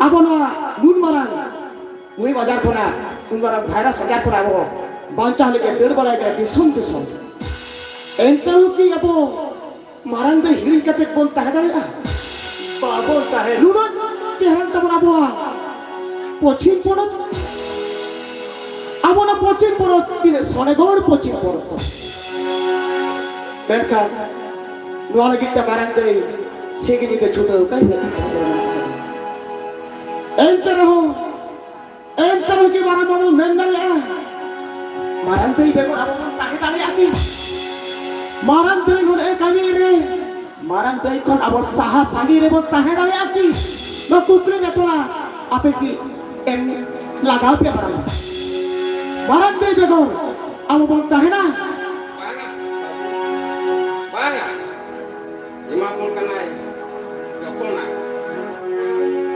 ᱟᱵᱚ ᱱᱚᱣᱟ ᱱᱩᱱ ᱢᱟᱨᱟᱝ ᱱᱩᱭ ᱵᱟᱡᱟᱨ ᱠᱷᱚᱱᱟᱜ, ᱱᱩᱱ ᱢᱟᱨᱟᱝ ᱵᱷᱟᱭᱨᱟᱥ ᱟᱡᱟᱨ ᱠᱷᱚᱱᱟᱜ ᱟᱵᱚ ᱵᱟᱧᱪᱟᱣ ᱞᱟᱹᱜᱤᱫ ᱫᱟᱹᱲ ᱵᱟᱲᱟᱭ ᱠᱟᱱᱟ ᱫᱤᱥᱚᱢ ᱫᱤᱥᱚᱢ᱾ ᱮᱱᱛᱮ ᱨᱮᱦᱚᱸ ᱠᱤ ᱟᱵᱚ ᱢᱟᱨᱟᱝ ᱫᱟᱹᱭ ᱦᱤᱲᱤᱧ ᱠᱟᱛᱮ ᱵᱚᱱ ᱛᱟᱦᱮᱸ ᱫᱟᱲᱮᱭᱟᱜᱼᱟ? ᱵᱟᱵᱚᱱ ᱛᱟᱦᱮᱸ᱾ ᱱᱩᱱᱟᱹᱜ ᱪᱮᱦᱨᱟ ᱛᱟᱵᱚᱱ ᱟᱵᱚᱣᱟᱜ ᱯᱚᱪᱷᱤᱢ ᱯᱚᱱᱚᱛ᱾ ᱟᱵᱚ ᱱᱚᱣᱟ ᱯᱚᱪᱷᱤᱢ ᱯᱚᱱᱚᱛ ᱛᱤᱱᱟᱹᱜ ᱥᱚᱱᱮᱜᱚᱲ ᱯᱚᱪᱷᱤᱢ ᱯᱚᱱᱚᱛ ᱛᱟᱵᱚᱱ᱾ ᱢᱮᱱᱠᱷᱟᱱ ᱱᱚᱣᱟ ᱞᱟᱹᱜᱤᱫ ᱛᱮ ᱢᱟᱨᱟᱝ ᱫᱟᱹᱭ ᱥᱤᱧ ᱧᱤᱫᱟᱹ ᱪᱷᱩᱴᱟᱹᱣ ᱠᱟᱭ ᱦᱩᱭᱩᱜ ᱛᱟᱵᱚᱱᱟ᱾ ᱮᱱᱛᱮ ᱨᱮᱦᱚᱸ, ᱮᱱᱛᱮ ᱨᱮᱦᱚᱸ ᱠᱤ ᱢᱟᱨᱟᱝ ᱵᱟᱵᱚᱱ ᱢᱮᱱ ᱫᱟᱲᱮᱭᱟᱜᱼᱟ? ᱢᱟᱨᱟᱝ ᱫᱟᱹᱭ ᱵᱮᱜᱚᱨ ᱟᱵᱚ ᱵᱚᱱ ᱛᱟᱦᱮᱸ ᱫᱟᱲᱮᱭᱟᱜᱼᱟ ᱠᱤ? ᱢᱟᱨᱟᱝ ᱫᱟᱹᱭ ᱱᱚᱰᱮ ᱠᱟᱹᱢᱤ ᱨᱮ ᱢᱟᱨᱟᱝ ᱫᱟᱹᱭ ᱠᱷᱚᱱ ᱟᱵᱚ ᱥᱟᱦᱟ ᱥᱟᱺᱜᱤᱧ ᱨᱮᱵᱚᱱ ᱛᱟᱦᱮᱸ ᱫᱟᱲᱮᱭᱟᱜᱼᱟ ᱠᱤ? ᱱᱚᱣᱟ ᱠᱩᱠᱞᱤ ᱨᱮ ᱛᱷᱚᱲᱟ ᱟᱯᱮ ᱠᱤ ᱮᱢ ᱞᱟᱜᱟᱣ ᱯᱮ ᱢᱟᱨᱟᱝ᱾ ᱢᱟᱨᱟᱝ ᱫᱟᱹᱭ ᱵᱮᱜᱚᱨ ᱟᱵᱚ ᱵᱚᱱ ᱛᱟᱦᱮᱱᱟ? ᱵᱟᱝᱟ, ᱵᱟᱝᱟ᱾ ᱮᱢᱟ ᱵᱚᱱ ᱠᱟᱱᱟᱭ ᱡᱚᱛᱚᱱᱟᱜ᱾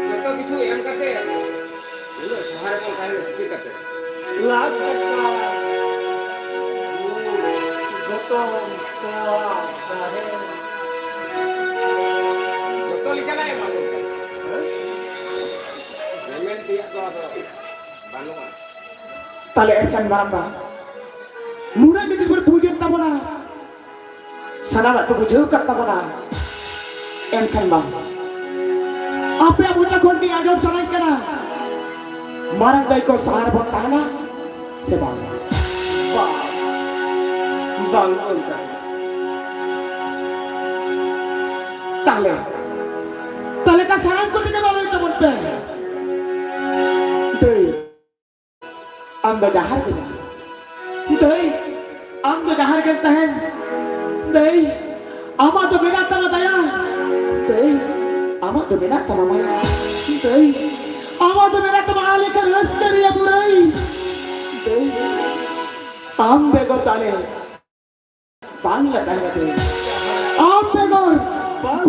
ᱡᱚᱛᱚ ᱠᱤᱪᱷᱩ ᱮᱢ ᱠᱟᱛᱮ ᱩᱱᱟᱹᱜ ᱥᱟᱦᱟ ᱨᱮᱵᱚᱱ ᱛᱟᱦᱮᱱᱟ ᱪᱤᱠᱟᱹ ᱠᱟᱛᱮ? ᱞᱟᱡ ᱫᱟᱠᱟ, ᱡᱚᱛᱚ ᱛᱚᱣᱟ ᱫᱟᱨᱮ᱾ ᱡᱚᱛᱚ ᱞᱮᱠᱟᱱᱟᱜ ᱮᱢᱟ ᱵᱚᱱ ᱠᱟᱱᱟ᱾ ᱢᱮᱢᱮᱱ ᱛᱮᱭᱟᱜ ᱫᱚ ᱟᱫᱚ ᱵᱟᱹᱱᱩᱜᱼᱟ᱾ ᱛᱟᱦᱞᱮ ᱮᱱᱠᱷᱟᱱ ᱢᱟᱨᱟᱝᱵᱟ, ᱱᱩᱱᱟᱹᱜ ᱜᱮ ᱡᱩᱫᱤ ᱵᱚᱱ ᱵᱩᱡᱮᱫ ᱛᱟᱵᱚᱱᱟ, ᱥᱟᱱᱟᱢᱟᱜ ᱠᱚ ᱵᱩᱡᱷᱟᱹᱣ ᱠᱟᱫ ᱛᱟᱵᱚᱱᱟ, ᱮᱱᱠᱷᱟᱱ ᱵᱟᱝ ᱟᱯᱮᱭᱟᱜ ᱢᱚᱪᱟ ᱠᱷᱚᱱ ᱜᱮ ᱟᱸᱡᱚᱢ ᱥᱟᱱᱟᱧ ᱠᱟᱱᱟ, ᱢᱟᱨᱟᱝ ᱫᱟᱹᱭ ᱠᱚ ᱥᱟᱦᱟᱨ ᱵᱚᱱ ᱛᱟᱦᱮᱱᱟ ᱥᱮ ᱵᱟᱝ? ᱵᱟᱝ, ᱵᱟᱝ ᱚᱱᱠᱟ᱾ ᱛᱟᱦᱞᱮ, ᱛᱟᱦᱞᱮ ᱠᱷᱟᱱ ᱥᱟᱱᱟᱢ ᱠᱚᱛᱮ ᱜᱮ ᱵᱟᱲᱟᱭ ᱛᱟᱵᱚᱱ ᱯᱮ᱾ ᱫᱟᱹᱭ, ᱟᱢ ᱫᱚ ᱡᱟᱦᱟᱸ ᱨᱮᱜᱮ ᱢᱮᱱᱟᱢ᱾ ᱫᱟᱹᱭ, ᱟᱢ ᱫᱚ ᱡᱟᱦᱟᱸ ᱨᱮᱜᱮᱢ ᱛᱟᱦᱮᱱ᱾ ᱫᱟᱹᱭ, ᱟᱢᱟᱜ ᱫᱚ ᱢᱮᱱᱟᱜ ᱛᱟᱢᱟ ᱫᱟᱭᱟ᱾ ᱫᱟᱹᱭ, ᱟᱢᱟᱜ ᱫᱚ ᱢᱮᱱᱟᱜ ᱛᱟᱢᱟ ᱢᱟᱭᱟ᱾ ᱫᱟᱹᱭ, ᱟᱢᱟᱜ ᱫᱚ ᱢᱮᱱᱟᱜ ᱛᱟᱢᱟ ᱟᱞᱮ ᱞᱮᱠᱟ ᱨᱟᱹᱥᱠᱟᱹ ᱨᱮᱭᱟᱜ ᱵᱩᱨᱟᱹᱭ᱾ ᱫᱟᱹᱭ, ᱟᱢ ᱵᱮᱜᱚᱨ ᱫᱚ ᱟᱞᱮ ᱵᱟᱝ ᱞᱮ ᱛᱟᱦᱮᱸ ᱫᱟᱲᱮᱭᱟᱜᱼᱟ᱾ ᱟᱢ ᱵᱮᱜᱚᱨ ᱵᱟᱝ